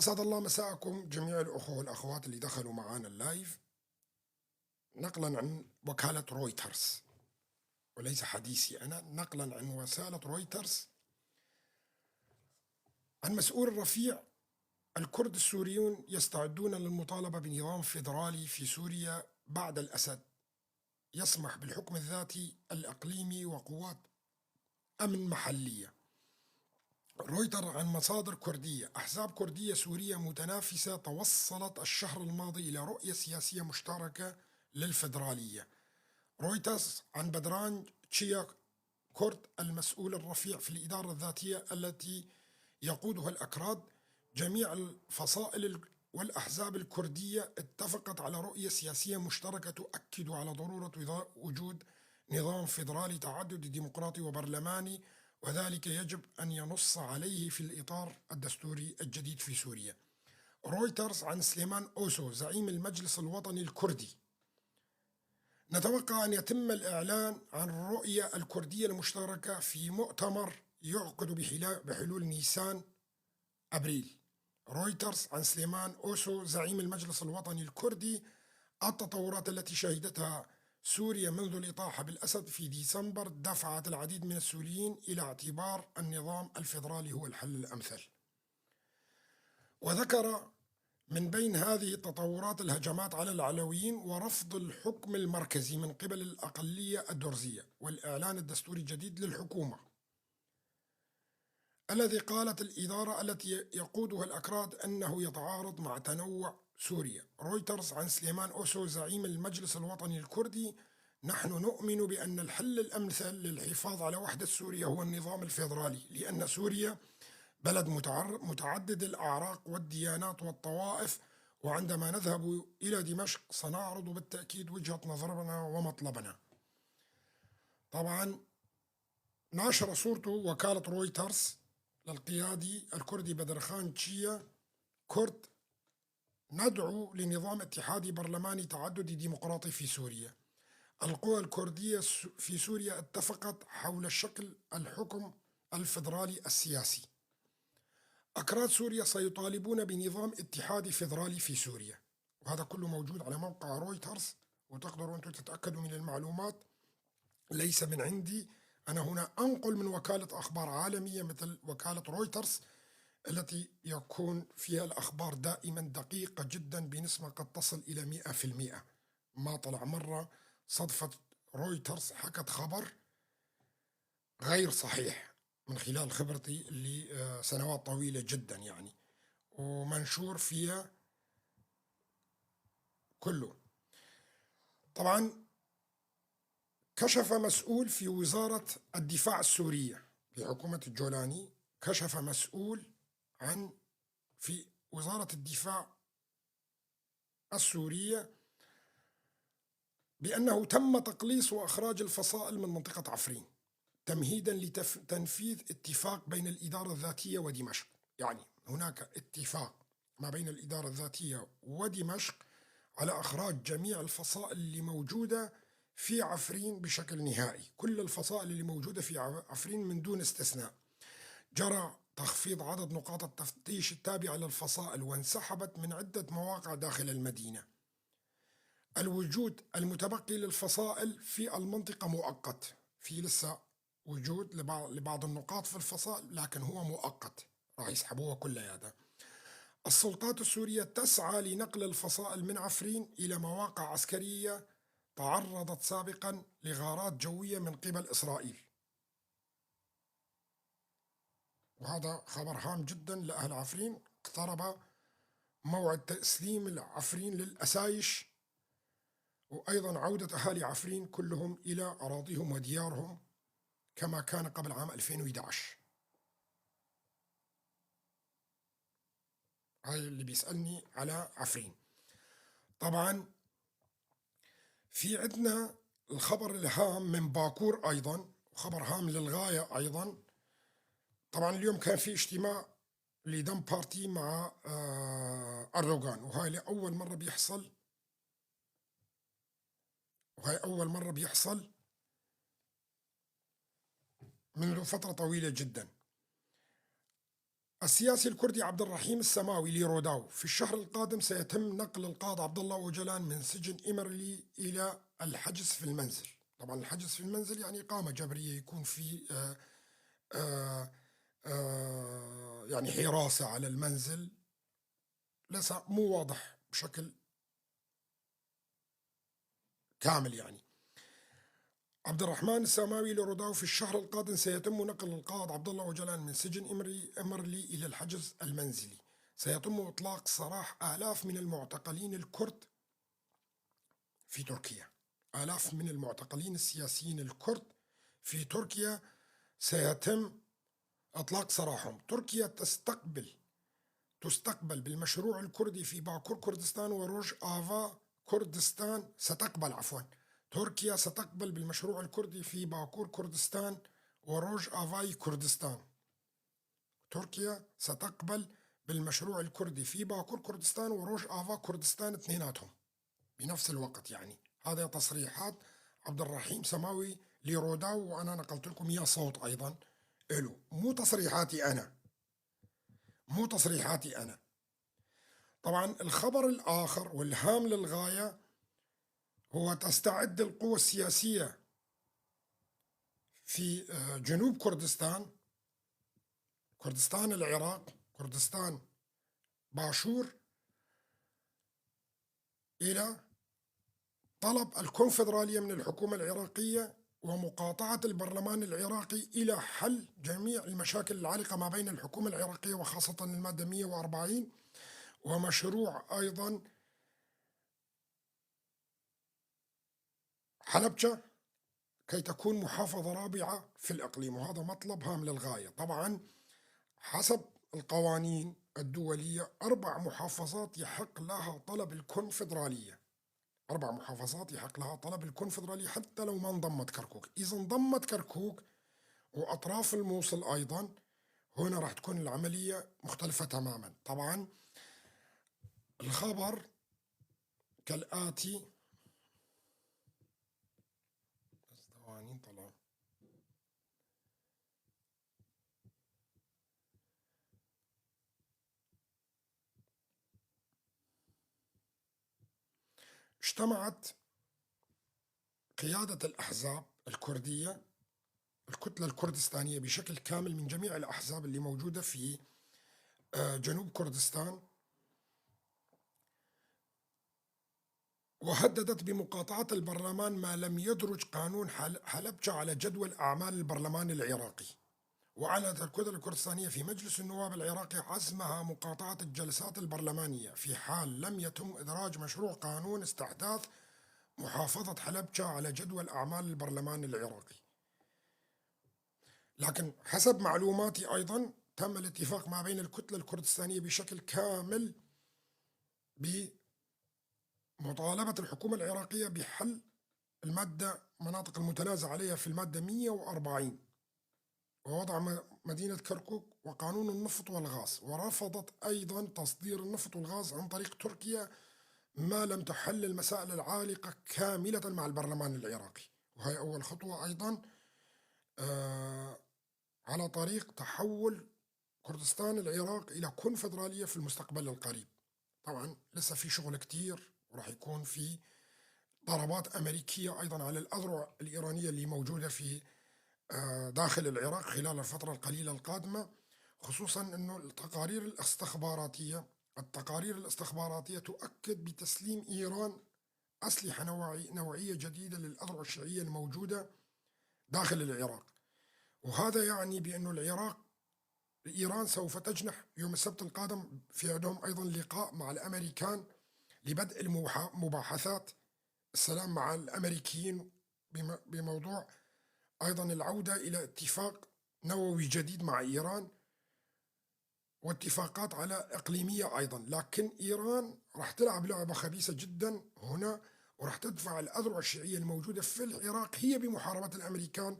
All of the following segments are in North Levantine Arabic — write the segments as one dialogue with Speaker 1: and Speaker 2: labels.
Speaker 1: أسعد الله مساءكم جميع الأخوة والأخوات اللي دخلوا معانا ال live. نقلا عن وكالة رويترز وليس حديثي أنا، نقلا عن وسالة رويترز عن مسؤول رفيع: الكرد السوريون يستعدون للمطالبة بنظام فيدرالي في سوريا بعد الأسد يسمح بالحكم الذاتي الإقليمي وقوات أمن محلية. رويتر عن مصادر كردية: أحزاب كردية سورية متنافسة توصلت الشهر الماضي إلى رؤية سياسية مشتركة للفيدرالية. رويترز عن بدران تشيا كرد المسؤول الرفيع في الإدارة الذاتية التي يقودها الأكراد: جميع الفصائل والأحزاب الكردية اتفقت على رؤية سياسية مشتركة تؤكد على ضرورة وجود نظام فيدرالي تعددي ديمقراطي وبرلماني، وذلك يجب أن ينص عليه في الإطار الدستوري الجديد في سوريا. رويترز عن سليمان أوسو زعيم المجلس الوطني الكردي: نتوقع أن يتم الإعلان عن الرؤية الكردية المشتركة في مؤتمر يعقد بحلول نيسان أبريل. رويترز عن سليمان أوسو زعيم المجلس الوطني الكردي: التطورات التي شهدتها سوريا منذ الإطاحة بالأسد في ديسمبر دفعت العديد من السوريين إلى اعتبار النظام الفيدرالي هو الحل الأمثل. وذكر من بين هذه التطورات الهجمات على العلويين ورفض الحكم المركزي من قبل الأقلية الدرزية والإعلان الدستوري الجديد للحكومة الذي قالت الإدارة التي يقودها الأكراد أنه يتعارض مع تنوع سوريا. رويترز عن سليمان أوسو زعيم المجلس الوطني الكردي: نحن نؤمن بأن الحل الأمثل للحفاظ على وحدة سوريا هو النظام الفيدرالي، لأن سوريا بلد متعدد الأعراق والديانات والطوائف، وعندما نذهب إلى دمشق سنعرض بالتأكيد وجهة نظرنا ومطلبنا. طبعا نشر صورته وكالة رويترز للقيادي الكردي بدرخان تشيا كرد: ندعو لنظام اتحادي برلماني تعددي ديمقراطي في سوريا. القوى الكردية في سوريا اتفقت حول شكل الحكم الفيدرالي السياسي. أكراد سوريا سيطالبون بنظام اتحادي فيدرالي في سوريا. وهذا كله موجود على موقع رويترز، وتقدروا أنتم تتأكدوا من المعلومات، ليس من عندي أنا، هنا أنقل من وكالة أخبار عالمية مثل وكالة رويترز التي يكون فيها الأخبار دائما دقيقة جدا بنسبة قد تصل إلى 100%. ما طلع مرة صدفة رويترز حكت خبر غير صحيح من خلال خبرتي اللي سنوات طويلة جدا يعني، ومنشور فيها كله. طبعا كشف مسؤول في وزارة الدفاع السورية في حكومة الجولاني، كشف مسؤول عن في وزارة الدفاع السورية بأنه تم تقليص وإخراج الفصائل من منطقة عفرين تمهيدا لتنفيذ اتفاق بين الإدارة الذاتية ودمشق. يعني هناك اتفاق ما بين الإدارة الذاتية ودمشق على إخراج جميع الفصائل اللي موجودة في عفرين بشكل نهائي، كل الفصائل اللي موجودة في عفرين من دون استثناء. جرى تخفيض عدد نقاط التفتيش التابعة للفصائل وانسحبت من عدة مواقع داخل المدينة. الوجود المتبقي للفصائل في المنطقة مؤقت، في لسه وجود لبعض النقاط في الفصائل لكن هو مؤقت، راح يسحبوها كلها. السلطات السورية تسعى لنقل الفصائل من عفرين إلى مواقع عسكرية تعرضت سابقا لغارات جوية من قبل إسرائيل. وهذا خبر هام جدا لأهل عفرين. اقترب موعد تسليم عفرين للأسايش، وأيضا عودة أهالي عفرين كلهم إلى أراضيهم وديارهم كما كان قبل عام 2011. هاي اللي بيسألني على عفرين. طبعا في عندنا الخبر الهام من باكور أيضا، وخبر هام للغاية أيضا. طبعا اليوم كان في اجتماع لدم بارتي مع أردوغان، وهاي لأول مرة بيحصل، وهاي أول مرة بيحصل منذ فترة طويلة جدا. السياسي الكردي عبد الرحيم السماوي لروداو: في الشهر القادم سيتم نقل القائد عبد الله أوجلان من سجن إمرلي إلى الحجز في المنزل. طبعا الحجز في المنزل يعني إقامة جبرية، يكون في يعني حراسة على المنزل، ليس مو واضح بشكل كامل يعني. عبد الرحمن السماوي لروداو: في الشهر القادم سيتم نقل القائد عبد الله أوجلان من سجن إمرلي إلى الحجز المنزلي. سيتم إطلاق سراح آلاف من المعتقلين الكرد في تركيا، آلاف من المعتقلين السياسيين الكرد في تركيا سيتم إطلاق سراحهم. تركيا تستقبل بالمشروع الكردي في باكور كردستان وروج آفا كردستان، ستقبل عفوا تركيا ستقبل بالمشروع الكردي في باكور كردستان وروج آفاي كردستان. تركيا ستقبل بالمشروع الكردي في باكور كردستان وروج آفا كردستان، اثنيناتهم بنفس الوقت يعني. هذا تصريحات عبد الرحيم سماوي لروداو، وأنا نقلت لكم إياه صوت أيضا إله، مو تصريحاتي أنا، مو تصريحاتي أنا. طبعا الخبر الآخر والهام للغاية هو تستعد القوى السياسية في جنوب كردستان، كردستان العراق، كردستان باشور، إلى طلب الكونفدرالية من الحكومة العراقية ومقاطعة البرلمان العراقي إلى حل جميع المشاكل العالقة ما بين الحكومة العراقية وخاصة المادة 140 ومشروع أيضا حلبجة كي تكون محافظة رابعة في الإقليم، وهذا مطلب هام للغاية. طبعا حسب القوانين الدولية 4 محافظات يحق لها طلب الكونفدرالية، 4 محافظات يحق لها طلب الكونفدرالية حتى لو ما انضمت كركوك. إذا انضمت كركوك وأطراف الموصل أيضا هنا راح تكون العملية مختلفة تماما. طبعا الخبر كالآتي، ثواني طلع. اجتمعت قيادة الأحزاب الكردية، الكتلة الكردستانية بشكل كامل من جميع الأحزاب اللي موجودة في جنوب كردستان، وهددت بمقاطعة البرلمان ما لم يدرج قانون حلبجة على جدول أعمال البرلمان العراقي. وأعلنت الكتلة الكردستانية في مجلس النواب العراقي عزمها مقاطعة الجلسات البرلمانية في حال لم يتم إدراج مشروع قانون استحداث محافظة حلبجة على جدول أعمال البرلمان العراقي. لكن حسب معلوماتي أيضا تم الاتفاق ما بين الكتلة الكردستانية بشكل كامل بمطالبة الحكومة العراقية بحل المادة مناطق المتنازع عليها في المادة 140 ووضع مدينة كركوك وقانون النفط والغاز، ورفضت أيضا تصدير النفط والغاز عن طريق تركيا ما لم تحل المسائل العالقة كاملة مع البرلمان العراقي. وهي أول خطوة أيضا على طريق تحول كردستان العراق إلى كونفدرالية في المستقبل القريب. طبعا لسه في شغل كتير، وراح يكون في ضربات أمريكية أيضا على الأذرع الإيرانية اللي موجودة في داخل العراق خلال الفترة القليلة القادمة، خصوصا أنه التقارير الاستخباراتية تؤكد بتسليم إيران أسلحة نوعية جديدة للأذرع الشيعية الموجودة داخل العراق. وهذا يعني بأنه إيران سوف تجنح يوم السبت القادم، في عندهم أيضا لقاء مع الأمريكان لبدء المباحثات السلام مع الأمريكيين بموضوع أيضا العودة إلى اتفاق نووي جديد مع إيران واتفاقات على إقليمية أيضا. لكن إيران راح تلعب لعبة خبيثة جدا هنا، وراح تدفع الأذرع الشيعية الموجودة في العراق هي بمحاربة الأمريكان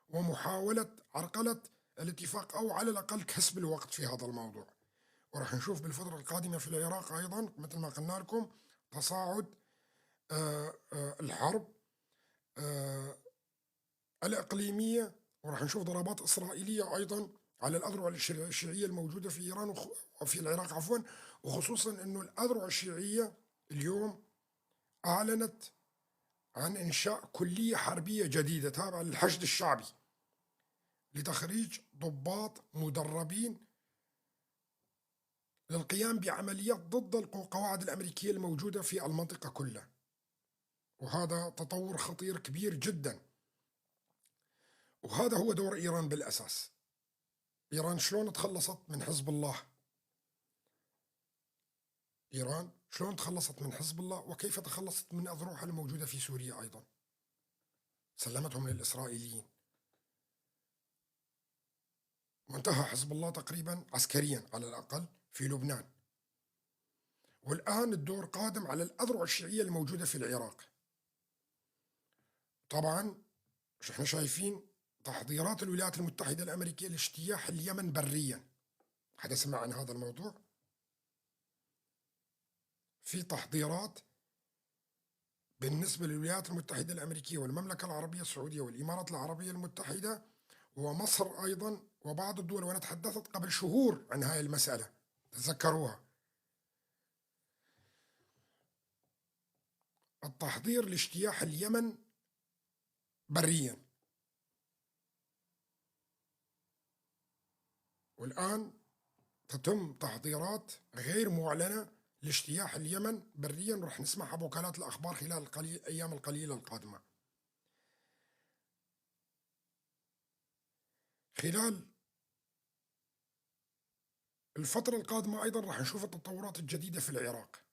Speaker 1: ومحاولة عرقلة الاتفاق أو على الأقل كسب الوقت في هذا الموضوع. وراح نشوف بالفترة القادمة في العراق أيضا مثل ما قلنا لكم تصاعد الحرب الإقليمية، وراح نشوف ضربات إسرائيلية أيضا على الأذرع الشيعية الموجودة في إيران وفي العراق عفوا، وخصوصا أنه الأذرع الشيعية اليوم أعلنت عن إنشاء كلية حربية جديدة تابعة للحشد الشعبي لتخريج ضباط مدربين للقيام بعمليات ضد القواعد الأمريكية الموجودة في المنطقة كلها، وهذا تطور خطير كبير جدا. وهذا هو دور إيران بالأساس. إيران شلون تخلصت من حزب الله؟ إيران شلون تخلصت من حزب الله وكيف تخلصت من أذرعها الموجودة في سوريا أيضا؟ سلمتهم للإسرائيليين، وانتهى حزب الله تقريبا عسكريا على الأقل في لبنان. والآن الدور قادم على الأذرع الشيعية الموجودة في العراق. طبعا احنا شايفين تحضيرات الولايات المتحدة الأمريكية لاجتياح اليمن بريا. حدا سمع عن هذا الموضوع؟ في تحضيرات بالنسبة للولايات المتحدة الأمريكية والمملكة العربية السعودية والإمارات العربية المتحدة ومصر أيضا وبعض الدول، وأنا تحدثت قبل شهور عن هاي المسألة، تذكروها. التحضير لاجتياح اليمن بريا. والآن تتم تحضيرات غير معلنة لاجتياح اليمن بريا، ورح نسمعها بوكالات الأخبار خلال الأيام القليلة القادمة. خلال الفترة القادمة أيضا رح نشوف التطورات الجديدة في العراق.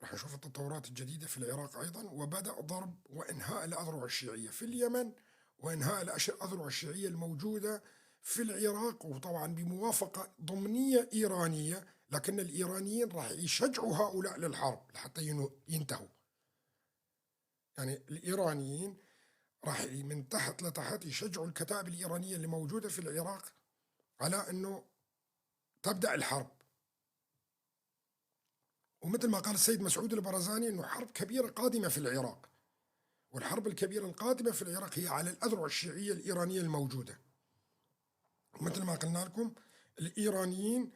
Speaker 1: رح نشوف التطورات الجديدة في العراق أيضا، وبدأ ضرب وإنهاء الأذرع الشيعية في اليمن وإنهاء الأذرع الشيعية الموجودة في العراق، وطبعا بموافقة ضمنية إيرانية، لكن الإيرانيين راح يشجعوا هؤلاء للحرب لحتى ينتهوا. يعني الإيرانيين راح من تحت لتحت يشجعوا الكتائب الإيرانية اللي موجودة في العراق على أنه تبدأ الحرب. ومثل ما قال السيد مسعود البرزاني أنه حرب كبيرة قادمة في العراق، والحرب الكبيرة القادمة في العراق هي على الأذرع الشيعية الإيرانية الموجودة. ومثل ما قلنا لكم الإيرانيين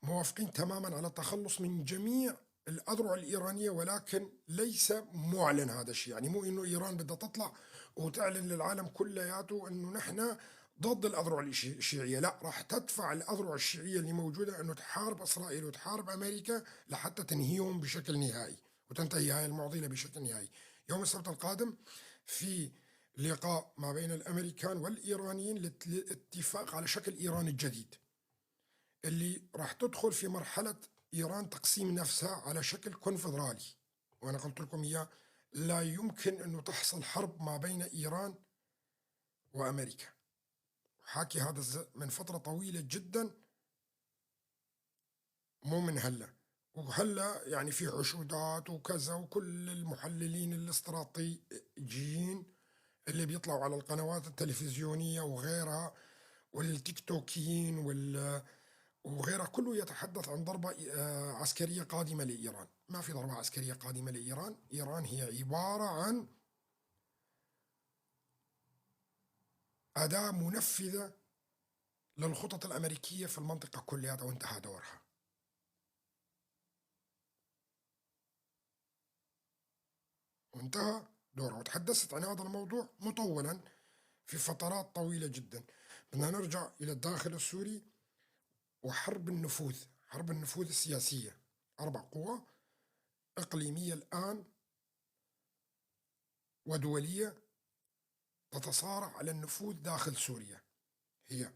Speaker 1: موافقين تماما على التخلص من جميع الأذرع الإيرانية، ولكن ليس معلن هذا الشيء. يعني مو إنه إيران بدها تطلع وتعلن للعالم كلياته إنه نحن ضد الأذرع الشيعية، لا، راح تدفع الأذرع الشيعية اللي موجودة إنه تحارب إسرائيل وتحارب أمريكا لحتى تنهيهم بشكل نهائي وتنتهي هاي المعضلة بشكل نهائي. يوم السبت القادم في لقاء ما بين الأمريكان والإيرانيين للاتفاق على شكل إيران الجديد، اللي راح تدخل في مرحلة إيران تقسيم نفسها على شكل كونفدرالي. وأنا قلت لكم إياه، لا يمكن أنه تحصل حرب ما بين إيران وأمريكا. حاكي هذا من فترة طويلة جدا، مو من هلا. وهلا يعني في حشودات وكذا، وكل المحللين الاستراتيجيين اللي بيطلعوا على القنوات التلفزيونية وغيرها والتيك توكيين وغيرها كله يتحدث عن ضربة عسكرية قادمة لإيران. ما في ضربة عسكرية قادمة لإيران. إيران هي عبارة عن أداة منفذة للخطط الأمريكية في المنطقة كلها، وانتهى دورها. وانتهى دورها. وتحدثت عن هذا الموضوع مطولا في فترات طويلة جدا. بدنا نرجع إلى الداخل السوري وحرب النفوذ، حرب النفوذ السياسية. 4 قوى إقليمية الآن ودولية تتصارع على النفوذ داخل سوريا، هي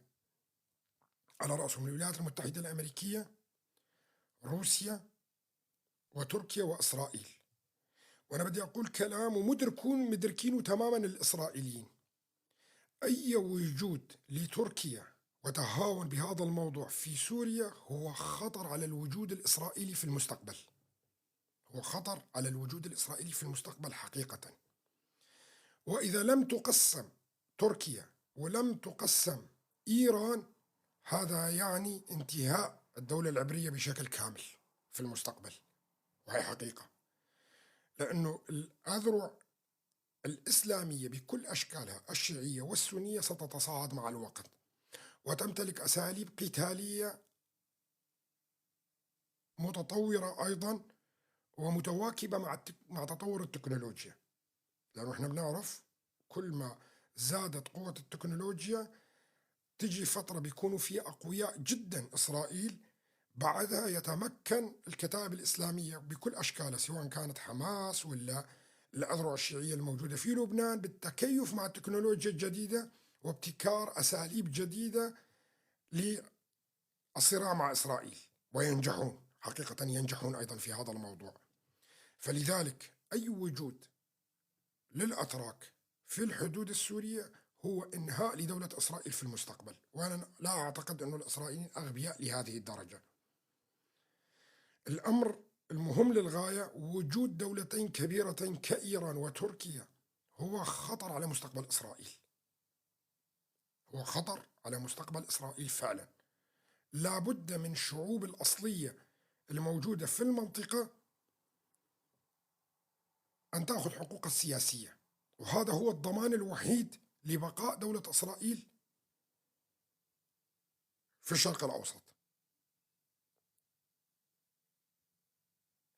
Speaker 1: على رأسهم الولايات المتحدة الأمريكية، روسيا، وتركيا، وإسرائيل. وأنا بدي أقول كلام ومدركون مدركينه تماما الإسرائيليين. أي وجود لتركيا وتهاون بهذا الموضوع في سوريا هو خطر على الوجود الإسرائيلي في المستقبل. هو خطر على الوجود الإسرائيلي في المستقبل حقيقة. وإذا لم تقسم تركيا ولم تقسم إيران، هذا يعني انتهاء الدولة العبرية بشكل كامل في المستقبل، وهي حقيقة. لأنه الأذرع الإسلامية بكل أشكالها الشيعية والسنية ستتصاعد مع الوقت، وتمتلك أساليب قتالية متطورة أيضا ومتواكبة مع تطور التكنولوجيا، لأنه إحنا بنعرف كل ما زادت قوة التكنولوجيا تجي فترة بيكونوا فيها أقوياء جدا إسرائيل، بعدها يتمكن الكتائب الإسلامية بكل أشكالها سواء كانت حماس ولا الأذرع الشيعية الموجودة في لبنان بالتكيف مع التكنولوجيا الجديدة وابتكار أساليب جديدة للصراع مع إسرائيل، وينجحون حقيقة، ينجحون أيضا في هذا الموضوع. فلذلك أي وجود للأتراك في الحدود السورية هو إنهاء لدولة إسرائيل في المستقبل، وأنا لا أعتقد أن الإسرائيليين أغبياء لهذه الدرجة. الأمر المهم للغاية وجود دولتين كبيرتين كإيران وتركيا هو خطر على مستقبل إسرائيل، هو خطر على مستقبل إسرائيل فعلا. لابد من الشعوب الأصلية الموجودة في المنطقة أن تأخذ حقوقها السياسية، وهذا هو الضمان الوحيد لبقاء دولة إسرائيل في الشرق الأوسط،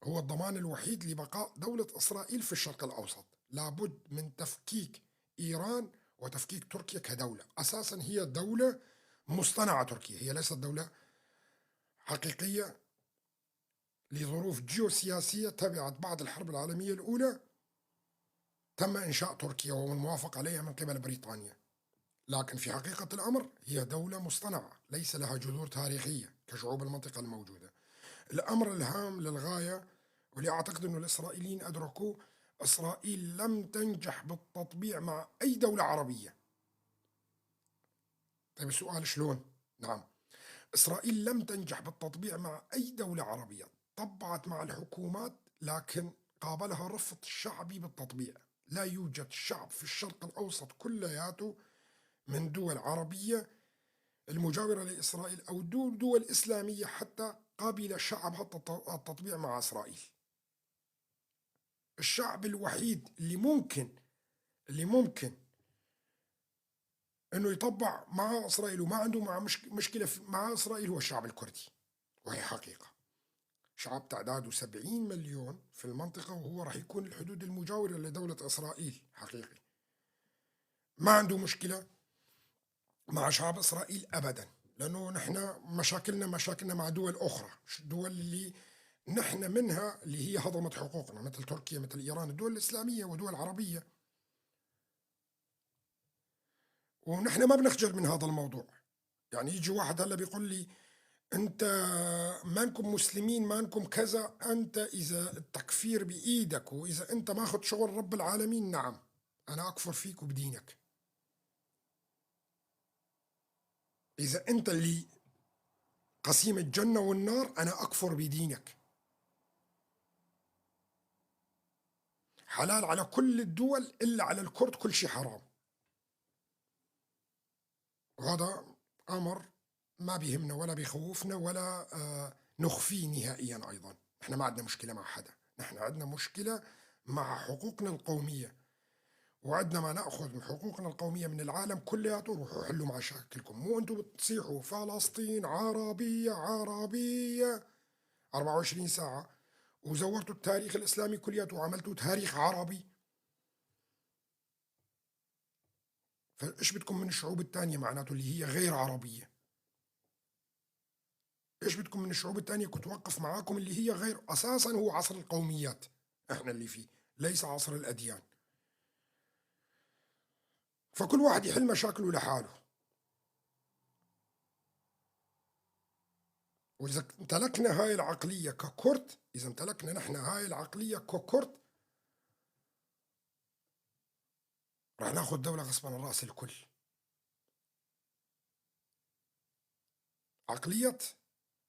Speaker 1: هو الضمان الوحيد لبقاء دولة إسرائيل في الشرق الأوسط. لابد من تفكيك إيران وتفكيك تركيا كدولة. أساسا هي دولة مصطنعة تركيا، هي ليست دولة حقيقية لظروف جيوسياسية تبعت بعد الحرب العالمية الأولى تم إنشاء تركيا والموافق عليها من قبل بريطانيا، لكن في حقيقة الأمر هي دولة مصطنعة ليس لها جذور تاريخية كشعوب المنطقة الموجودة. الأمر الهام للغاية واللي أعتقد أنه الإسرائيليين أدركوه، إسرائيل لم تنجح بالتطبيع مع أي دولة عربية. طيب السؤال شلون؟ نعم، إسرائيل لم تنجح بالتطبيع مع أي دولة عربية، طبعت مع الحكومات لكن قابلها رفض شعبي بالتطبيع. لا يوجد شعب في الشرق الأوسط كلياته من دول عربية المجاورة لإسرائيل أو دول إسلامية حتى قبل شعبها التطبيع مع إسرائيل. الشعب الوحيد اللي ممكن انه يطبع مع اسرائيل وما عنده مع مشكله مع اسرائيل هو الشعب الكردي، وهي حقيقه. شعب تعداده 70 مليون في المنطقه، وهو راح يكون الحدود المجاوره لدوله اسرائيل حقيقي. ما عنده مشكله مع شعب اسرائيل ابدا، لانه نحن مشاكلنا مع دول اخرى، الدول اللي نحن منها اللي هي هضمت حقوقنا مثل تركيا، مثل ايران، الدول الاسلاميه ودول عربيه. ونحن ما بنخجل من هذا الموضوع. يعني يجي واحد هلا بيقول لي انت مانكم مسلمين، مانكم كذا، انت اذا التكفير بايدك واذا انت ماخذ شغل رب العالمين، نعم انا اكفر فيك وبدينك. اذا انت اللي قسيم الجنة والنار انا اكفر بدينك. حلال على كل الدول الا على الكرد كل شيء حرام. وهذا أمر ما بيهمنا ولا بيخوفنا ولا نخفيه نهائيا. أيضا نحن ما عندنا مشكلة مع حدا، نحن عندنا مشكلة مع حقوقنا القومية، وعندنا ما نأخذ من حقوقنا القومية من العالم كلياته. روحوا حلوا مشاكلكم، مو أنتم بتصيحوا فلسطين عربية عربية 24 ساعة وزورتوا التاريخ الإسلامي كلياته وعملتوا تاريخ عربي. فإيش بدكم من الشعوب الثانية معناته اللي هي غير عربية؟ إيش بدكم من الشعوب الثانية كنت وقف معاكم اللي هي غير؟ أساسا هو عصر القوميات إحنا اللي فيه، ليس عصر الأديان. فكل واحد يحل مشاكله لحاله. وإذا امتلكنا هاي العقلية ككرد، إذا امتلكنا نحن هاي العقلية ككرد، راح ناخذ دولة غصبا عن رأس الكل. عقلية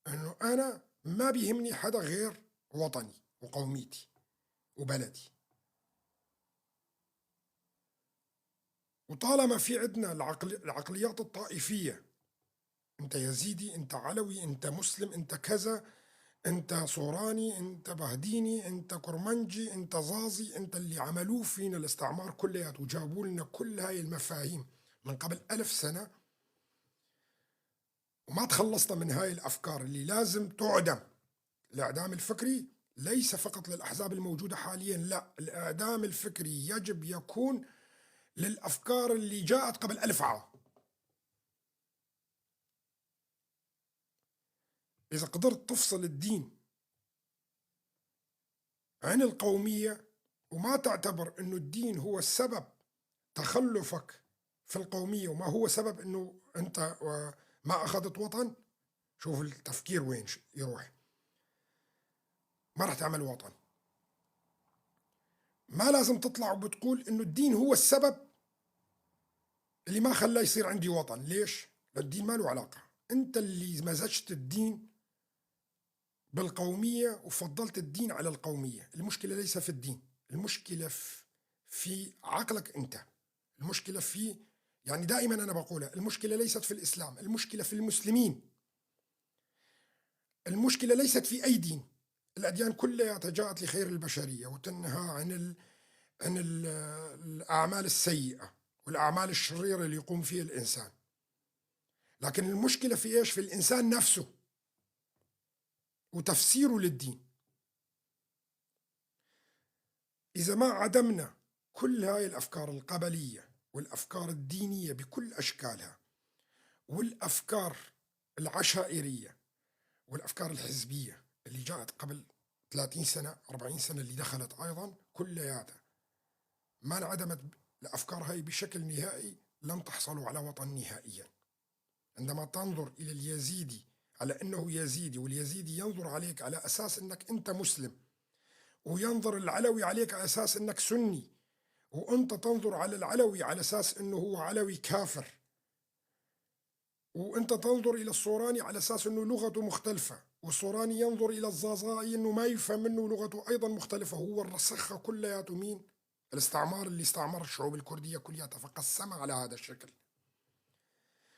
Speaker 1: انه انا ما بيهمني حدا غير وطني وقوميتي وبلدي. وطالما في عندنا العقليات الطائفية، انت يزيدي، انت علوي، انت مسلم، انت كذا، انت صوراني، انت بهديني، انت كرمنجي، انت زازي، انت اللي عملوه فينا الاستعمار كلياته وجابوا لنا كل هاي المفاهيم من قبل 1000 سنة. وما تخلصنا من هاي الأفكار اللي لازم تعدم. الإعدام الفكري ليس فقط للأحزاب الموجودة حاليا، لا، الإعدام الفكري يجب يكون للأفكار اللي جاءت قبل 1000 عام. إذا قدرت تفصل الدين عن القومية وما تعتبر أنه الدين هو السبب تخلفك في القومية وما هو سبب أنه أنت ما أخذت وطن، شوف التفكير وين يروح. ما راح تعمل وطن. ما لازم تطلع وبتقول أنه الدين هو السبب اللي ما خلاه يصير عندي وطن. ليش؟ الدين ما له علاقة. أنت اللي مزجت الدين بالقومية وفضلت الدين على القومية. المشكلة ليس في الدين، المشكلة في عقلك أنت. المشكلة في، يعني دائما أنا بقولها، المشكلة ليست في الإسلام، المشكلة في المسلمين. المشكلة ليست في أي دين، الأديان كلها جاءت لخير البشرية وتنهى عن الأعمال السيئة والأعمال الشريرة اللي يقوم فيها الإنسان. لكن المشكلة في إيش؟ في الإنسان نفسه وتفسيره للدين. إذا ما عدمنا كل هاي الأفكار القبلية والأفكار الدينية بكل أشكالها والأفكار العشائرية والأفكار الحزبية اللي جاءت قبل 30 سنة 40 سنة اللي دخلت أيضا كلياتها، ما انعدمت الأفكار هاي بشكل نهائي، لن تحصلوا على وطن نهائيا. عندما تنظر إلى اليزيدي على أنه يزيدي، واليزيدي ينظر عليك على أساس أنك أنت مسلم، وينظر العلوي عليك على أساس أنك سني، وأنت تنظر على العلوي على أساس أنه هو علوي كافر، وأنت تنظر إلى الصوراني على أساس أنه لغته مختلفة، والصوراني ينظر إلى الزازائي أنه ما يفهم منه لغته أيضا مختلفة. هو الرسخة كلياته مين؟ الاستعمار اللي استعمر الشعوب الكردية كلياتها، فقسمها على هذا الشكل.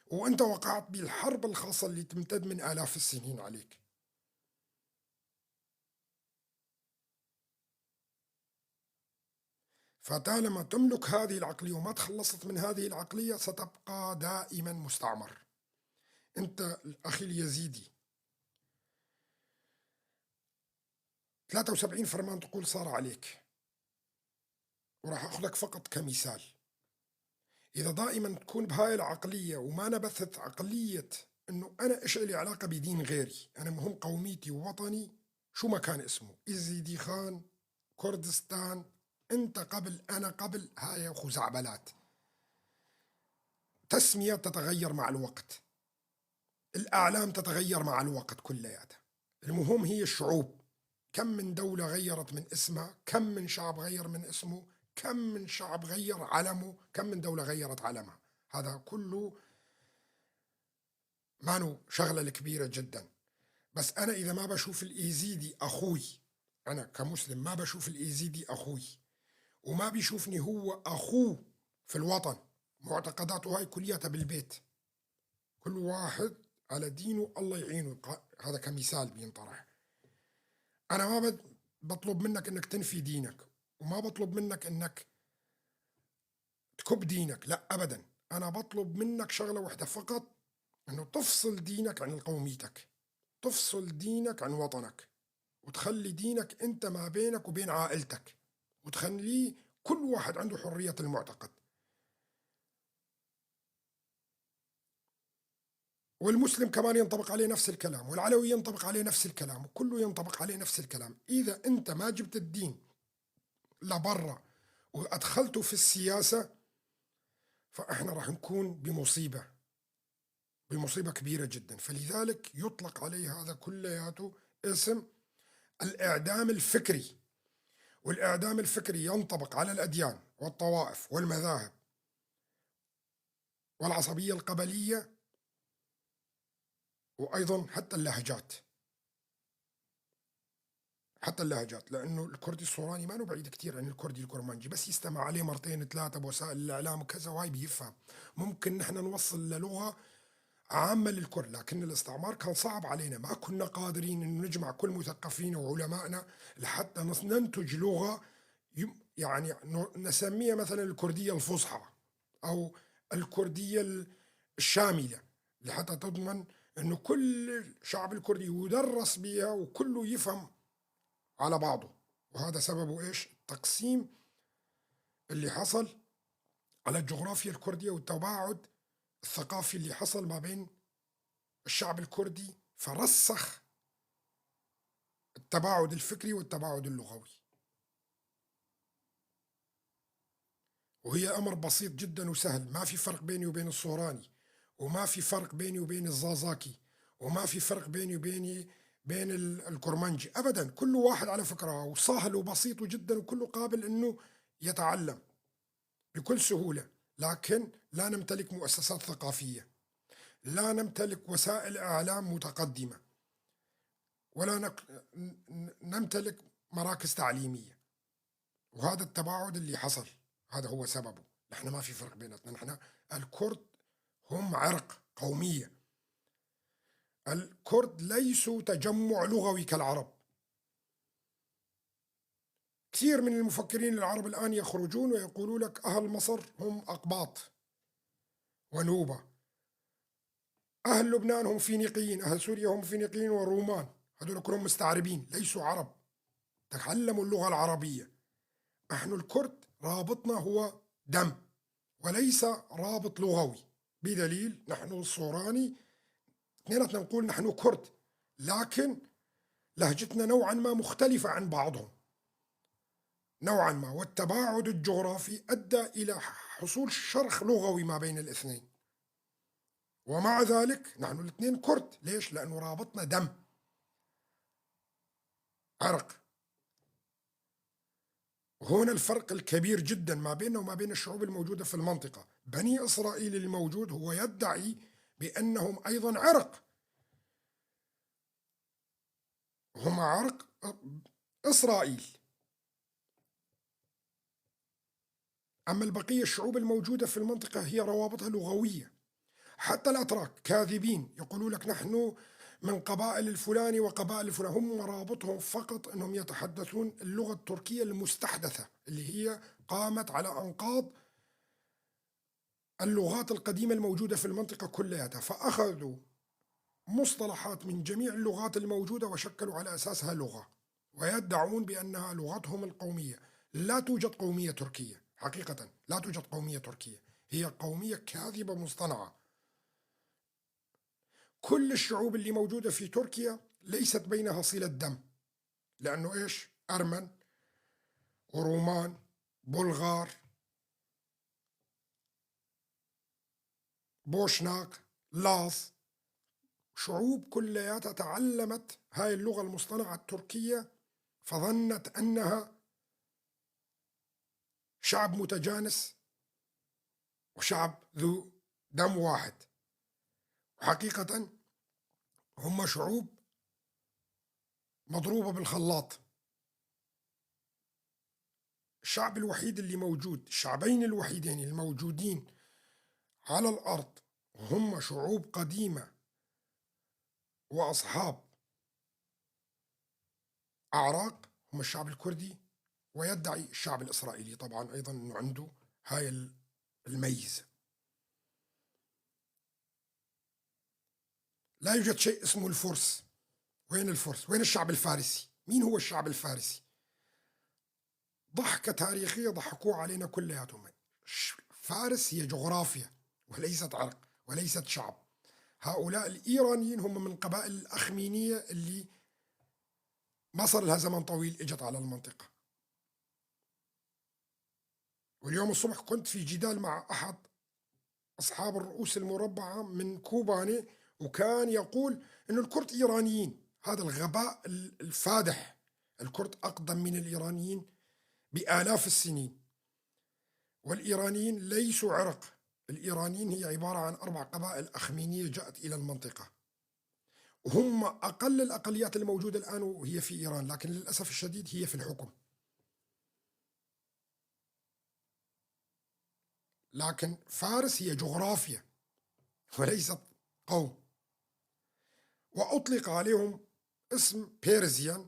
Speaker 1: وأنت وقعت بالحرب الخاصة اللي تمتد من آلاف السنين عليك. فطالما تملك هذه العقلية وما تخلصت من هذه العقلية ستبقى دائما مستعمر. أنت الأخي اليزيدي 73 فرمان تقول صار عليك، وراح أخذك فقط كمثال. إذا دائما تكون بهاي العقلية وما نبثت عقلية أنه أنا إيش لي علاقة بدين غيري، أنا مهم قوميتي ووطني شو ما كان اسمه، إزيدي خان، كردستان، أنت قبل أنا قبل، هاي خزعبلات. تسمية تتغير مع الوقت، الأعلام تتغير مع الوقت كلياتها. المهم هي الشعوب. كم من دولة غيرت من اسمها، كم من شعب غير من اسمه، كم من شعب غير علمه، كم من دولة غيرت علمها. هذا كله مانو شغلة كبيرة جدا. بس أنا إذا ما بشوف الإيزيدي أخوي، أنا كمسلم ما بشوف الإيزيدي أخوي، وما بيشوفني هو أخوه في الوطن، معتقداته هاي كلياتها بالبيت، كل واحد على دينه الله يعينه. هذا كمثال بينطرح. أنا ما بطلب منك أنك تنفي دينك، وما بطلب منك أنك تكب دينك، لا أبدا. أنا بطلب منك شغلة واحدة فقط، أنه تفصل دينك عن قوميتك، تفصل دينك عن وطنك، وتخلي دينك أنت ما بينك وبين عائلتك، وتخليه كل واحد عنده حرية المعتقد. والمسلم كمان ينطبق عليه نفس الكلام، والعلوي ينطبق عليه نفس الكلام، وكله ينطبق عليه نفس الكلام. إذا أنت ما جبت الدين لبرا وأدخلته في السياسة، فإحنا راح نكون بمصيبة، بمصيبة كبيرة جدا. فلذلك يطلق عليه هذا كلياته اسم الإعدام الفكري. والإعدام الفكري ينطبق على الأديان والطوائف والمذاهب والعصبية القبلية، وأيضا حتى اللهجات، حتى اللهجات، لأنه الكردي الصوراني ما بعيد كثير عن الكردي الكرمانجي، بس يستمع عليه مرتين ثلاثة بوسائل الإعلام وكذا وهاي بيفهم. ممكن نحن نوصل للغة عامة للكل، لكن الاستعمار كان صعب علينا، ما كنا قادرين أن نجمع كل مثقفين وعلمائنا لحتى ننتج لغة يعني نسميها مثلا الكردية الفصحى أو الكردية الشاملة، لحتى تضمن أنه كل الشعب الكردي يدرس بها وكله يفهم على بعضه. وهذا سببه إيش؟ التقسيم اللي حصل على الجغرافيا الكردية والتباعد الثقافي اللي حصل ما بين الشعب الكردي، فرسخ التباعد الفكري والتباعد اللغوي. وهي أمر بسيط جدا وسهل، ما في فرق بيني وبين الصوراني، وما في فرق بيني وبين الزازاكي، وما في فرق بيني وبين الكرمنجي أبدا، كل واحد على فكرة، وسهل وبسيط جدا، وكله قابل أنه يتعلم بكل سهولة. لكن لا نمتلك مؤسسات ثقافية، لا نمتلك وسائل إعلام متقدمة، ولا نمتلك مراكز تعليمية. وهذا التباعد اللي حصل هذا هو سببه. نحن ما في فرق بيناتنا، نحن الكرد هم عرق، قومية. الكرد ليسوا تجمع لغوي كالعرب. كثير من المفكرين العرب الآن يخرجون ويقولوا لك أهل مصر هم أقباط ونوبة، أهل لبنان هم فينيقيين، أهل سوريا هم فينيقيين ورومان، هذول كلهم مستعربين ليسوا عرب، تعلموا اللغة العربية. نحن الكرد رابطنا هو دم وليس رابط لغوي، بدليل نحن الصوراني اثنيناتنا نقول نحن كرد، لكن لهجتنا نوعا ما مختلفة عن بعضهم نوعا ما، والتباعد الجغرافي أدى إلى حصول شرخ لغوي ما بين الاثنين، ومع ذلك نحن الاثنين كرد. ليش؟ لأنه رابطنا دم، عرق. هنا الفرق الكبير جدا ما بيننا وما بين الشعوب الموجودة في المنطقة. بني إسرائيل الموجود هو يدعي بأنهم أيضا عرق، هم عرق إسرائيل. أما البقية الشعوب الموجودة في المنطقة هي روابطها لغوية. حتى الأتراك كاذبين، يقولوا لك نحن من قبائل الفلاني وقبائل الفلاني، هم رابطهم فقط أنهم يتحدثون اللغة التركية المستحدثة اللي هي قامت على أنقاض اللغات القديمة الموجودة في المنطقة كلها، فأخذوا مصطلحات من جميع اللغات الموجودة وشكلوا على أساسها لغة، ويدعون بأنها لغتهم القومية. لا توجد قومية تركية حقيقة، لا توجد قومية تركية، هي قومية كاذبة مصطنعة. كل الشعوب اللي موجودة في تركيا ليست بينها صلة دم، لأنه إيش؟ أرمن ورومان، بلغار، بوشناق، لاص، شعوب كلياتها تعلمت هاي اللغة المصطنعة التركية، فظنت أنها شعب متجانس وشعب ذو دم واحد. وحقيقة هم شعوب مضروبة بالخلاط. الشعب الوحيد اللي موجود، الشعبين الوحيدين الموجودين على الأرض هم شعوب قديمة وأصحاب أعراق، هم الشعب الكردي، ويدعي الشعب الإسرائيلي طبعا أيضا أنه عنده هاي الميزة. لا يوجد شيء اسمه الفرس. وين الفرس؟ وين الشعب الفارسي؟ مين هو الشعب الفارسي؟ ضحكة تاريخية ضحكوها علينا كلياتهم. فارس هي جغرافيا وليست عرق وليست شعب. هؤلاء الإيرانيين هم من قبائل الأخمينية اللي ما صار لها زمن طويل اجت على المنطقة. واليوم الصبح كنت في جدال مع أحد أصحاب الرؤوس المربعة من كوباني، وكان يقول إنه الكرد إيرانيين. هذا الغباء الفادح. الكرد أقدم من الإيرانيين بآلاف السنين، والإيرانيين ليسوا عرق. الإيرانيين هي عبارة عن 4 قبائل أخمينية جاءت إلى المنطقة، وهم أقل الأقليات الموجودة الآن وهي في إيران، لكن للأسف الشديد هي في الحكم. لكن فارس هي جغرافيا وليست قوم، وأطلق عليهم اسم بيرزيان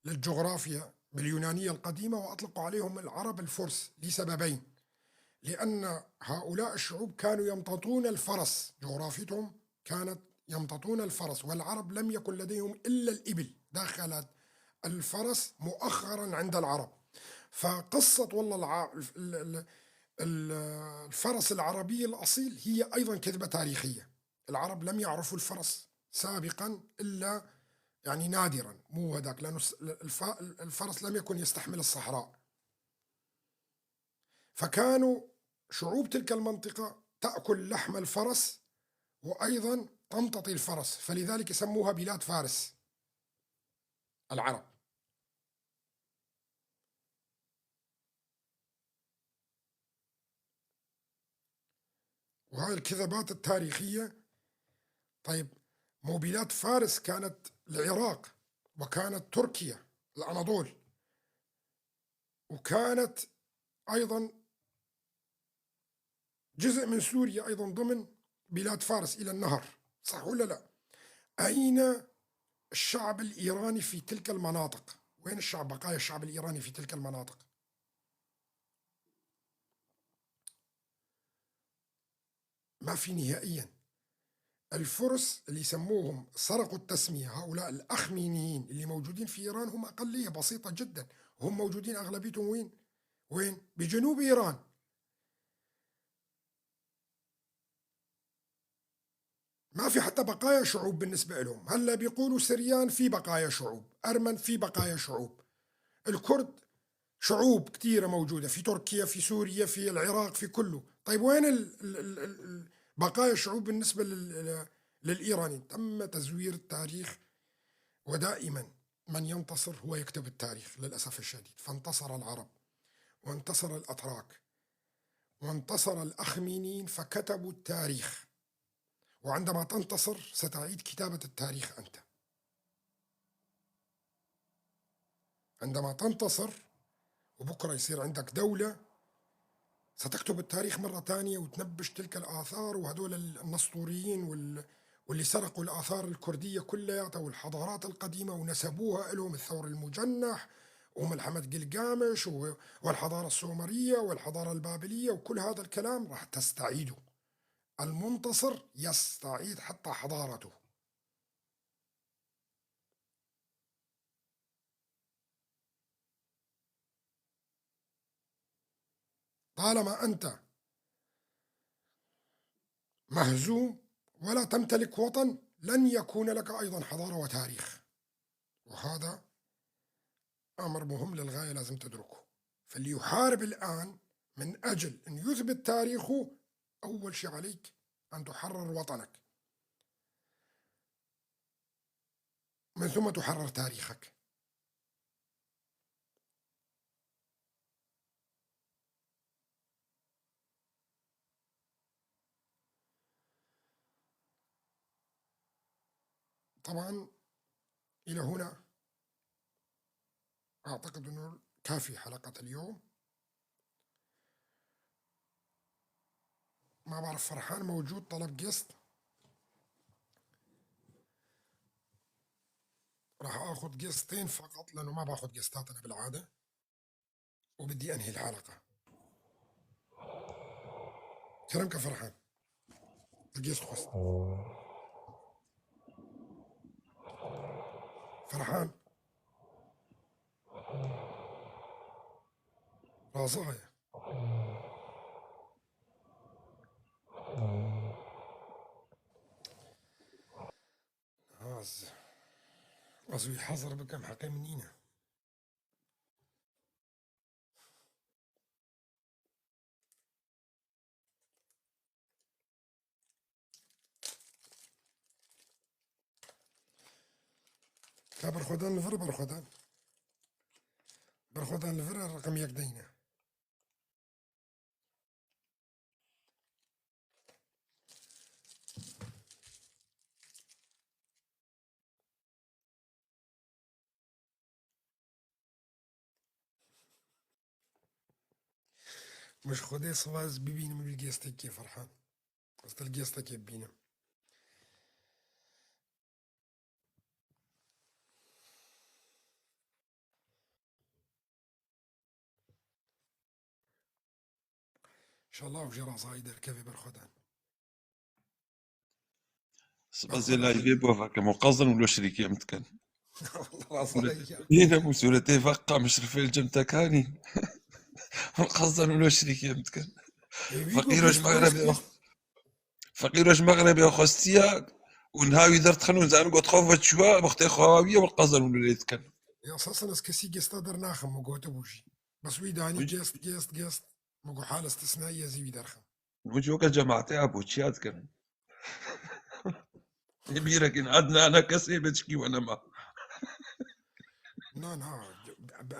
Speaker 1: للجغرافيا باليونانية القديمة، وأطلقوا عليهم العرب الفرس لسببين: لأن هؤلاء الشعوب كانوا يمتطون الفرس، جغرافيتهم كانت يمتطون الفرس، والعرب لم يكن لديهم إلا الإبل، دخلت الفرس مؤخرا عند العرب. فقصة والله الفرس العربي الأصيل هي أيضا كذبة تاريخية. العرب لم يعرفوا الفرس سابقا إلا يعني نادرا، مو هذاك، لأنه الفرس لم يكن يستحمل الصحراء، فكانوا شعوب تلك المنطقة تأكل لحم الفرس وأيضا تمتطي الفرس، فلذلك يسموها بلاد فارس العرب. وهاي الكذبات التاريخية. طيب مو بلاد فارس كانت العراق، وكانت تركيا الأناضول، وكانت أيضا جزء من سوريا أيضا ضمن بلاد فارس إلى النهر، صح ولا لا؟ أين الشعب الإيراني في تلك المناطق؟ وين الشعب، بقايا الشعب الإيراني في تلك المناطق؟ ما في نهائيا. الفرس اللي يسموهم سرقوا التسمية، هؤلاء الأخمينيين اللي موجودين في إيران هم أقلية بسيطة جدا، هم موجودين أغلبيتهم وين؟ وين؟ بجنوب إيران. ما في حتى بقايا شعوب بالنسبة لهم. هلا بيقولوا سريان في بقايا شعوب، أرمن في بقايا شعوب، الكرد شعوب كثيرة موجودة في تركيا، في سوريا، في العراق، في كله. طيب وين بقايا الشعوب بالنسبة للإيرانيين؟ تم تزوير التاريخ، ودائما من ينتصر هو يكتب التاريخ للأسف الشديد. فانتصر العرب وانتصر الأتراك وانتصر الأخمينيين فكتبوا التاريخ، وعندما تنتصر ستعيد كتابة التاريخ أنت. عندما تنتصر وبكرة يصير عندك دولة ستكتب التاريخ مرة تانية وتنبش تلك الآثار، وهدول النسطوريين واللي سرقوا الآثار الكردية كلها والحضارات القديمة ونسبوها لهم، الثور المجنح وملحمة جلجامش والحضارة السومرية والحضارة البابلية وكل هذا الكلام راح تستعيده. المنتصر يستعيد حتى حضارته. طالما أنت مهزوم ولا تمتلك وطن لن يكون لك أيضا حضارة وتاريخ، وهذا أمر مهم للغاية لازم تدركه. فاللي يحارب الآن من أجل أن يثبت تاريخه، أول شيء عليك أن تحرر وطنك، من ثم تحرر تاريخك. طبعا إلى هنا أعتقد أنه كافي حلقة اليوم. ما بعرف فرحان موجود، طلب guest، راح اخذ guest ين فقط لانه ما باخذ guest ات انا بالعاده، وبدي انهي الحلقه. كرمك فرحان ال guest خست فرحان رازايا. هاز أزوي حظر بكم حقي منينا. لا برخدان الفر، برخدان برخدان الفر الرقم يكدينا. مش خدي صواز ببين من الجيستك كيف فرحان، بس الجيستك يبينا. إن شاء الله وجرى صايد الكذب برخدان.
Speaker 2: بس لايفي بوفا مقزن ولو شريكي متكن.
Speaker 1: والله صحيح.
Speaker 2: هنا مسؤولتي فقا مشرفي الجمتكاني والقصدن ولو شريكي متكن. فقير واش مغربي فقير واش مغربي خستيا ونهاوي درت خنون زعما قلت خوف تشوا بختي خواوية والقصدن ولو يتكن.
Speaker 1: يا أساسا اسكسي جستا درناخم وقوت بوشي بس وي داني جست جست جست مقو حالة استثنائية زي درخم.
Speaker 2: وجوك جماعتي أبو تشيات كان. بيرك إن عدنا أنا كسي بتشكي وأنا ما.
Speaker 1: نا نا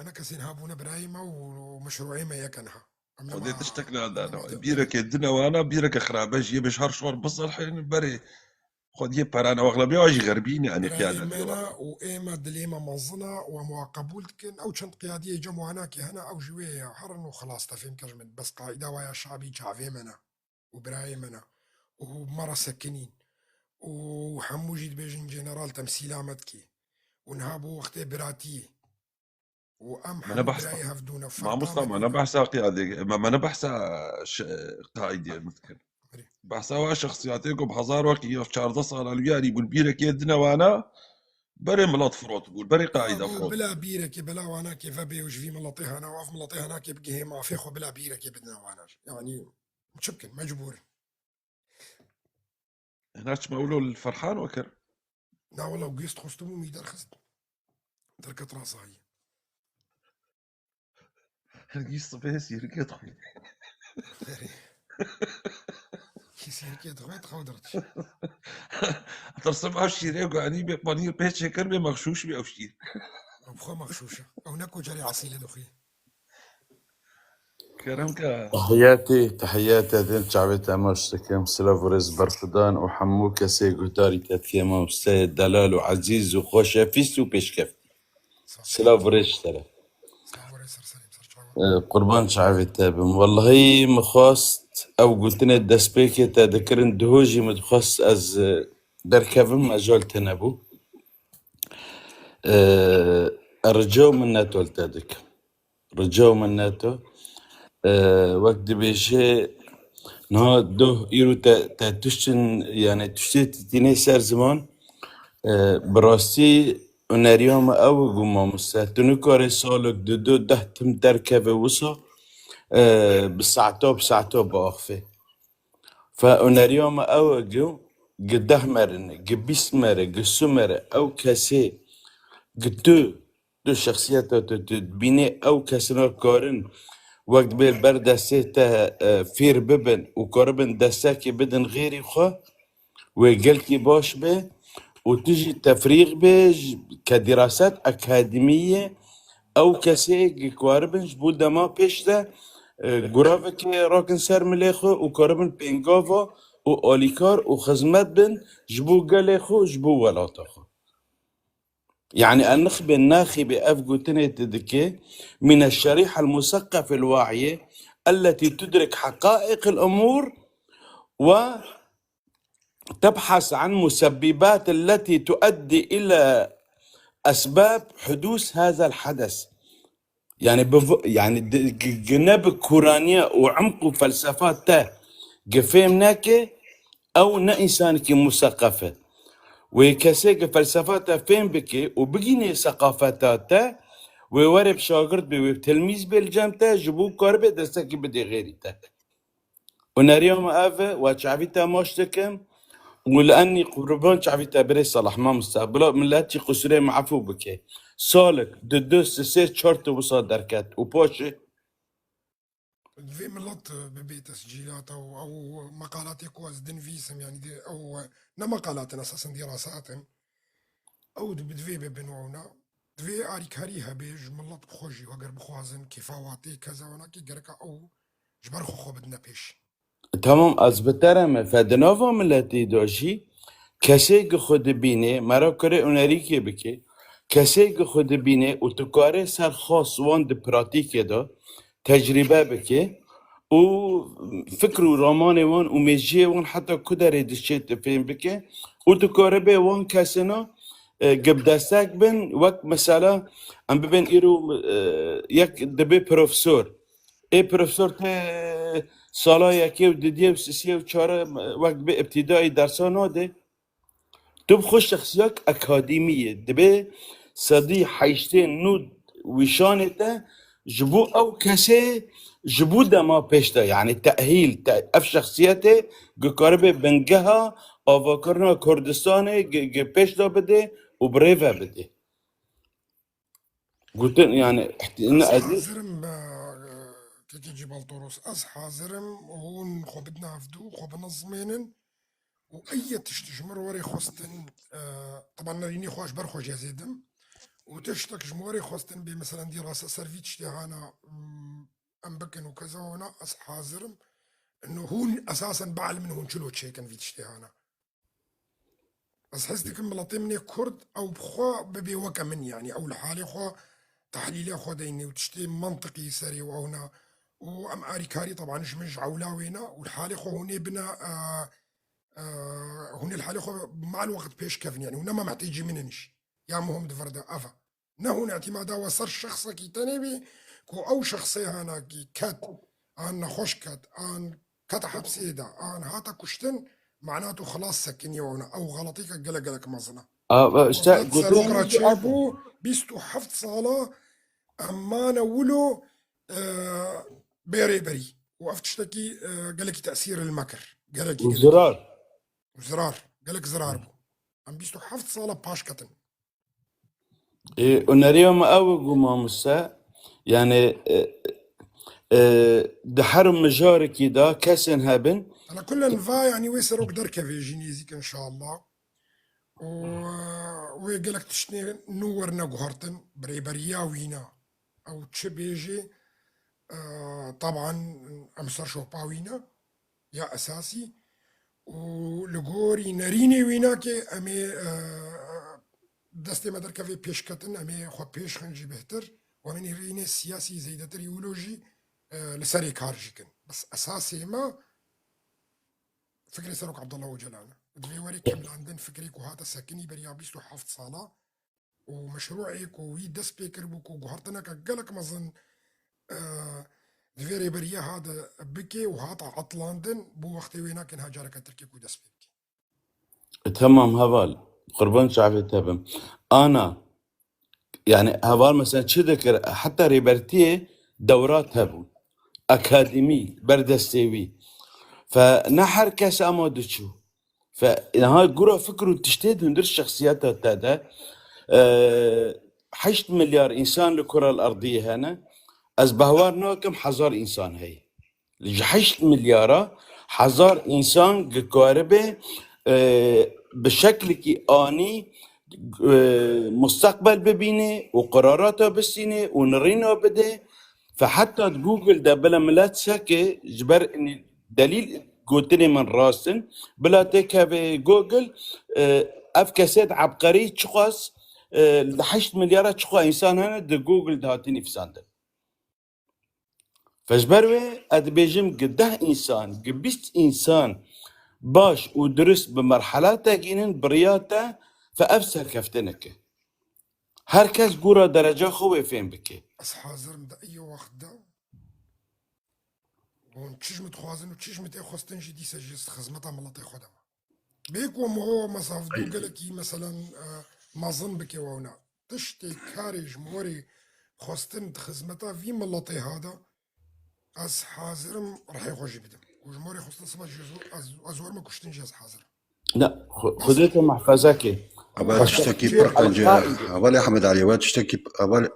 Speaker 1: أنا كسين هابونا برايمة ومشروعي ما يكنها.
Speaker 2: خدي تشتكنا هذا بيرك الدنا وأنا بيرك خرابة جي بشهر شهور بص الحين بري. خد يبر أنا وأغلبية واجي غربيين يعني قيادة.
Speaker 1: منا وإيما دليما منظنا ومواقبول كن أو شنط قيادية جمعنا هنا أو جوية حرن وخلاص تفهم كجمد بس قاعدة ويا شعبي شعبي منا وبراي منا ومرة سكنين وحموجي بيجن جنرال تمثيل مدكي ونهابو وقت براتي وأم
Speaker 2: ما أنا بحث ما مصطفى ما أنا بحث قيادة ما أنا بحث قاعدة مثل بحث شخصياتكم بهزار وقي في شهر صار الياري يقول بيرك يدنا وأنا بري ملط فروت بقول بري قاعدة فروت.
Speaker 1: بلا بيرك بلا وأنا كيف بي وش في ملطي هنا واف ملطي هنا كيف بقي ما في خو بلا بيرك بدنا وأنا يعني مشبكن مجبور.
Speaker 2: هناك ما قولوا الفرحان وكر.
Speaker 1: لا والله وقيست خستمو ميدر خست دركت راسها هي.
Speaker 2: قيست بس يركض خوي.
Speaker 1: كيس يركض خوي تخودرت.
Speaker 2: ترسم أو شيء يعني بنير بيت شكر بمغشوش بي أو شيء.
Speaker 1: بخو مغشوشة أو نكو جري عصيلة دخي.
Speaker 2: كرمك.
Speaker 3: تحياتي تحياتي ذين شعبي مشتكم سلافوريز برخدان وحموكا سي قداري تتكيما وسيد دلال وعزيز وخوشة فيس وبيشكف. سلافوريز ترى. قربان شعبي تابم والله مخواست أو قلت لنا الدسبيكي تذكرن دهوجي متخص از دركفم مجال تنبو. الرجاو من ناتو التادك رجاو من ناتو. وقت بيجي نها ده إيرو تا تشتن يعني تشتي تيني سر زمان. براستي ونريام أو جمع مستهتنو سالك دو دو ده تم دركبه وصا. بساعته بساعته بأخفي. فأنريام أو جو قده مرن قبيس مر قسمر أو كسي قدو دو شخصيات تبيني أو كسنا كارن. وقت بيل برد سيتا فير ببن وكاربن دساكي بدن غيري خو وقلتي باش به وتجي تفريغ به كدراسات أكاديمية أو كسي كواربن جبول دما بيش ده جرافك راكن سر مليخو وكاربن بينغافا وآليكار وخزمت بن جبو قليخو جبو ولاتخو. يعني النخبة الناخبة أفجوتني تدكي من الشريحة المثقفة الواعية التي تدرك حقائق الأمور وتبحث عن مسببات التي تؤدي إلى أسباب حدوث هذا الحدث. يعني يعني جناب كورانية وعمق فلسفات تا جفهم أو نا إنسان كي مثقفة وكسيك فلسفات فين بكي وبجيني ثقافات تا وورب شاگرد بي وتلميذ بالجامتا جبو كاربه دستکی بدي غيري تا. ونريوم افا وشعبيتا ماشتكم ولاني قربان شعبيتا بري صلاح ما مستقبلا ملاتي قصري معفو بكي. سالك دو دو سي شارت وصاد دركات وبوشي.
Speaker 1: في ملط ببي تسجيلات او مقالات يكواز دنفيسم يعني دي او نا مقالات اساسا دراسات او بدفي ببنونا دفي اريكاريها بيج ملط بخوجي وقر بخوازن كفاواتي كذا وناكي قركا او جبر خو بدنا بيش.
Speaker 3: تمام از بترم فدناوا ملتی داشی کسی که خود بینه مرا کره اونری که بکه کسی که خود بینه و تو کاره سر خاص وان د پراتیک دا تجربه بکه و فکر و رامان وان و مجیه وان حتی کدره دشت فهم بکه و تو کاره به وان کسینا گب دستک بن وقت مثلا ام ببین ایرو یک دبی پروفسور. ای پروفسور ته سالا یکی و دیدیه و سیسیه و چاره وقت به ابتدایی درسا ناده. Tu bi xwe şexsiyak akademiyê dibe sedî heştê nû wîşanê te ji bo ew kesê ji bo dema pêş de yani tehîl te ev şexsiyetê gikaribe bingeha avakirina Kurdistanê pêş de bide û birêve bide. Gotin yani
Speaker 1: Ez
Speaker 3: ez
Speaker 1: حاضرم كيكي جبال طرس از حاضرم وهون خو بدنا عفدو خو بنظمينن واي تشت جمر وري خستن طبعا نريني خوش برخوش يزيدم وتشتك جموري خستن بمثلا دراسة سيرفيتش تاعنا ام بكن وكذا وانا از حاضرم انه هون اساسا بعلم من هون شلو تشيكن في تشتهانا بس حس ملطي كرد او بخوا ببي وكا من يعني او لحالي خوا تحليلي خوا ديني وتشتي منطقي سري وهنا وام اريكاري طبعا مش عولاوينا والحالي خو هوني بنا هوني الحالي خو مع الوقت بيش كفن يعني هنا ما محتاجي مننش يا مهم دفردا افا نهون اعتمادا وصر شخصك تنبي كو او شخصي هانا كي كات ان خوش كات ان كات حبسيدا ان هاتا كشتن معناته خلاص سكني وهنا او غلطيك قلق قلق مزنا
Speaker 3: işte
Speaker 1: وقت
Speaker 3: gotina
Speaker 1: سروك
Speaker 3: min jî ev e.
Speaker 1: راتشيبو بيستو حفت صالة أما ولو بيري بري وقفت تشتكي قالك تأثير المكر قالك
Speaker 3: û
Speaker 1: قالك
Speaker 3: zirar.
Speaker 1: وزرار قالك زرار بو ام بيستو حفت صالة باش كتن
Speaker 3: Öneriya me ew e ku mamoste yani di her mijarekî de kesên hebin
Speaker 1: على كل فا يعني ويسروك دركة في جينيزيك ان شاء الله و وقالك تشتني نور نقهرتن بريبريا وينا او تشبيجي طبعا امسر شوباوينا يا اساسي ولغوري نريني ويناكي امي دستي مدركة في بيشكتن امي خو بيش خنجي بهتر ومن ريني السياسي زيدتر يولوجي لسري كارجيكن بس اساسي ما فكري سروك عبد الله وجلانا دفي وري كمل عندن فكري كو هذا ساكني بريا بيستو حفت صالة ومشروعي كو وي دس بيكر بوكو جوهرتنا كجلك مظن دفيري بريا هذا بكي وهذا عطلاندن بو وقت ويناكن هاجرك تركي كو دس بيكي
Speaker 3: tamam heval qurban çavê te bim. Ana yani heval mesela çi dikir heta rêbertiyê dewrat hebûn akademî ber destê wî fe ne her kes ema diçû fe niha gura fikr û tiştê hundir şexsiyeta te de heşt milyar insan li kura erdiyê hene ez behwar nakim hezar insan heye ji heşt milyara hezar insan gikaribe bi şeklekî anî مستقبل bibîne û qerarata bistîne û nirîna bide فحتى Google de bila milet seke ji ber delîl gotinê min rast in bila têkeve Google ev kesê ebqerî çiqas li heşt milyara çiqa insan hene di Google de hatin nivîsandin. Fejber wê ez dibêjim gi deh insan gi bîst insan baş û dirust bi merhela tegînin biriya te fe ev serkeftineke. Her kes gora dereca xwe wê fêm bike.
Speaker 1: بس حاضر ده اي وقت ده ونتشج متخوازن وتشج متاخوستن جي دي سجيس خزمتها ملطي خدمة بيك ومهو مصاف دو قالك مثلا مظن بك ونا تشتي كاري جمهوري خواستن خزمتها في ملطي هذا از حاضرم راح يخرج بدم وجمهوري خواستن صبا جزو ازور ما كشتن جاز حاضر
Speaker 3: Na
Speaker 1: بس
Speaker 3: Xwedê te mehfezekê.
Speaker 4: أبغى
Speaker 3: Başka
Speaker 4: تشتكي
Speaker 3: çi
Speaker 4: برقنجة
Speaker 3: القائدة
Speaker 4: أبغى أحمد علي واد تشتكي أبغى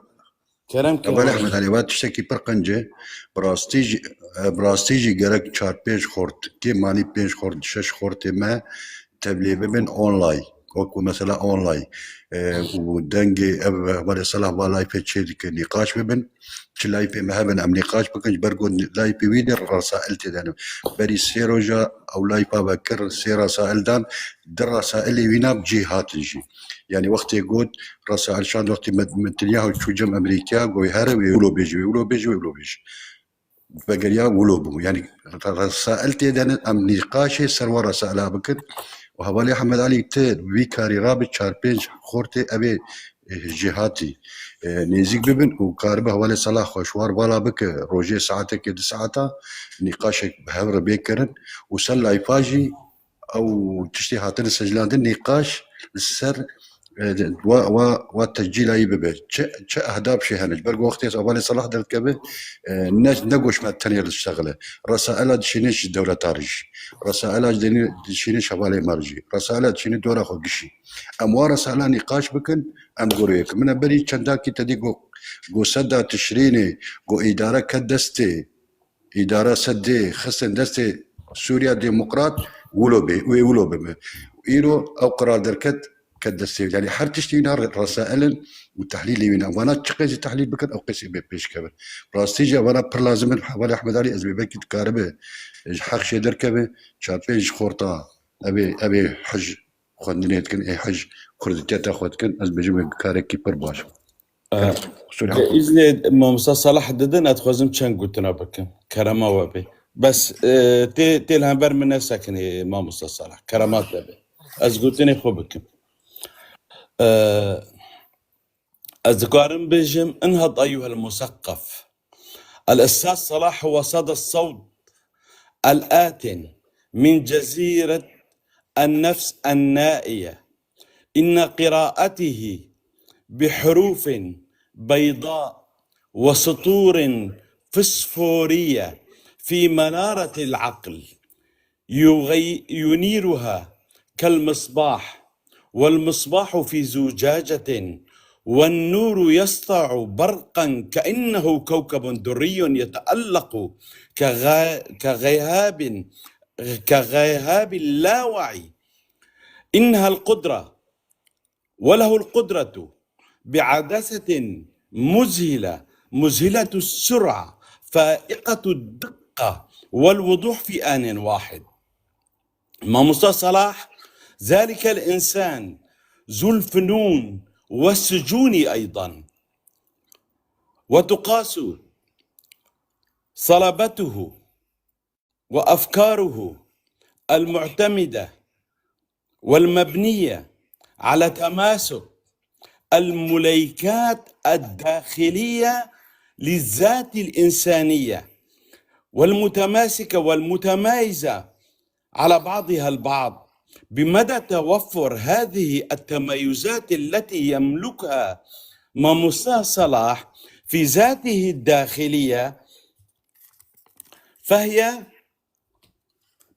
Speaker 3: kerem
Speaker 4: أبغى
Speaker 3: ke
Speaker 4: أحمد علي واد تشتكي برقنجة براستيجي براستيجي قالك چار بيج خورت كي ماني بيج خورت شش خورت ما تبلي ببن اونلاين وكو مثلا اونلاين ودنجي أبغى صلاح بالاي في تشي نقاش ببن چ لايف ما هبن ام نقاش بكن برقو لايف ويدر رسائل تدان بري سيروجا او لايف بكر سي رسائل دان در رسائل وينا بجهات جي يعني وقت يقول رسائل شان وقت نتنياهو شو جم امريكا قوي هرب يقولوا بيجي يقولوا بيجي يقولوا بيجي بقريا ولو يعني رسائل تدان ام نقاش سر رسائل بكر وهوالي احمد علي تي ويكاري رابط چار بينج خورتي ابي جهاتي نزيك ببن وكاربه هوالي صلاح خوشوار بالا بك روجي ساعتك دي ساعتا نقاشك بهبر بيكرن وسلا يفاجي او تشتي هاتن سجلان نقاش Li ser wa tescîla wî bibe. Çi ehdaf jê hene ji ber ku wextê hevalê Selah derdikeve ne negoş me tenê li şexile. Resaela dişîne ji dewleta re jî. Resaela dişîne ji hevalê me re jî. Resaela dişîne dora xwe gişî. Em wa resaela nîqaş bikin em gorê yekin. Min e berî çendakî te dî got seda Tişrînê got îdare ket destê îdara Seddê xistin destê Sûriya Demokrat wilo bê wê wilo bibe. Îro ew qirar derket ket destê wî. Yanî her tiştî wî resael in û tehlîlê wî ne. Vana çi qêsî tehlîl bikin ew qêsî bê pêş kevin. Rastî jî vana pir lazim in hevalê Ehmed Alî ez bê belkî dikaribe ji heq jê derkeve çar pênc xorta ev ê hej xwendinê dikin ê hej kurditiyeta xwe dikin ez bêjim wê karekî pir baş bû.
Speaker 3: İznê mamosta Salah didin ez dixwazim çend gotina bikim. Kerema we bê. Bes tê tê li hember min nesekinê mamosta Salah. Kerema te bê. Ez gotinê xwe bikim. Ez dikarim bêjim انهض أيها المثقف. الأستاذ صلاح هو صدى الصوت الآت من جزيرة النفس النائية. إن قراءته بحروف بيضاء وسطور فسفورية في منارة العقل ينيرها كالمصباح، والمصباح في زجاجة، والنور يسطع برقا كأنه كوكب دري يتألق كغيهاب اللاوعي. إنها القدرة، وله القدرة بعدسة مذهلة، مذهلة السرعة، فائقة الدقة والوضوح في آن واحد. ماموستا صلاح ذلك الإنسان ذو الفنون والسجون أيضا، وتقاس صلابته وأفكاره المعتمدة والمبنية على تماسك المليكات الداخلية للذات الإنسانية والمتماسكة والمتمايزة على بعضها البعض، بمدى توفر هذه التميزات التي يملكها ماموستا صلاح في ذاته الداخلية، فهي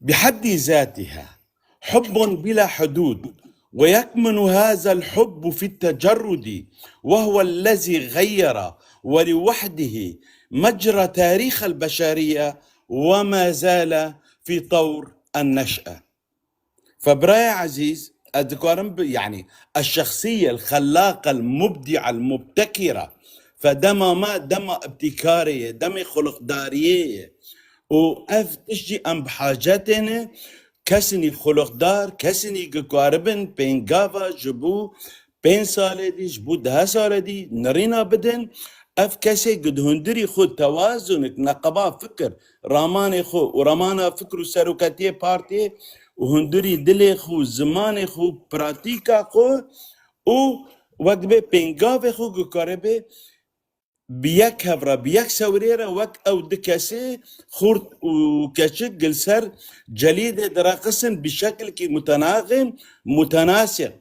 Speaker 3: بحد ذاتها حب بلا حدود، ويكمن هذا الحب في التجرد، وهو الذي غير ولوحده مجرى تاريخ البشرية وما زال في طور النشأة. فبرايا عزيز أذكرن يعني الشخصية الخلاقة المبدعة المبتكرة، فدما ما دما ابتكارية، دم خلق دارية، وأف تشجي أم بحاجتنا كسني خلق دار، كسني كاربن بين جبو بين سالة دي جبو ده سالة دي نرينا بدن اف كسي قد هندري خود توازنك نقبا فكر راماني خو ورامانا فكر وسروكاتية بارتي وهندري دلي خو زماني خو براتيكا خو و وقت بينغافا خو كاربي بيك هفرا بيك سوريرا وك او دكاسي خورت وكشك جلسر جليدة دراقسن بشكل كي متناغم متناسق.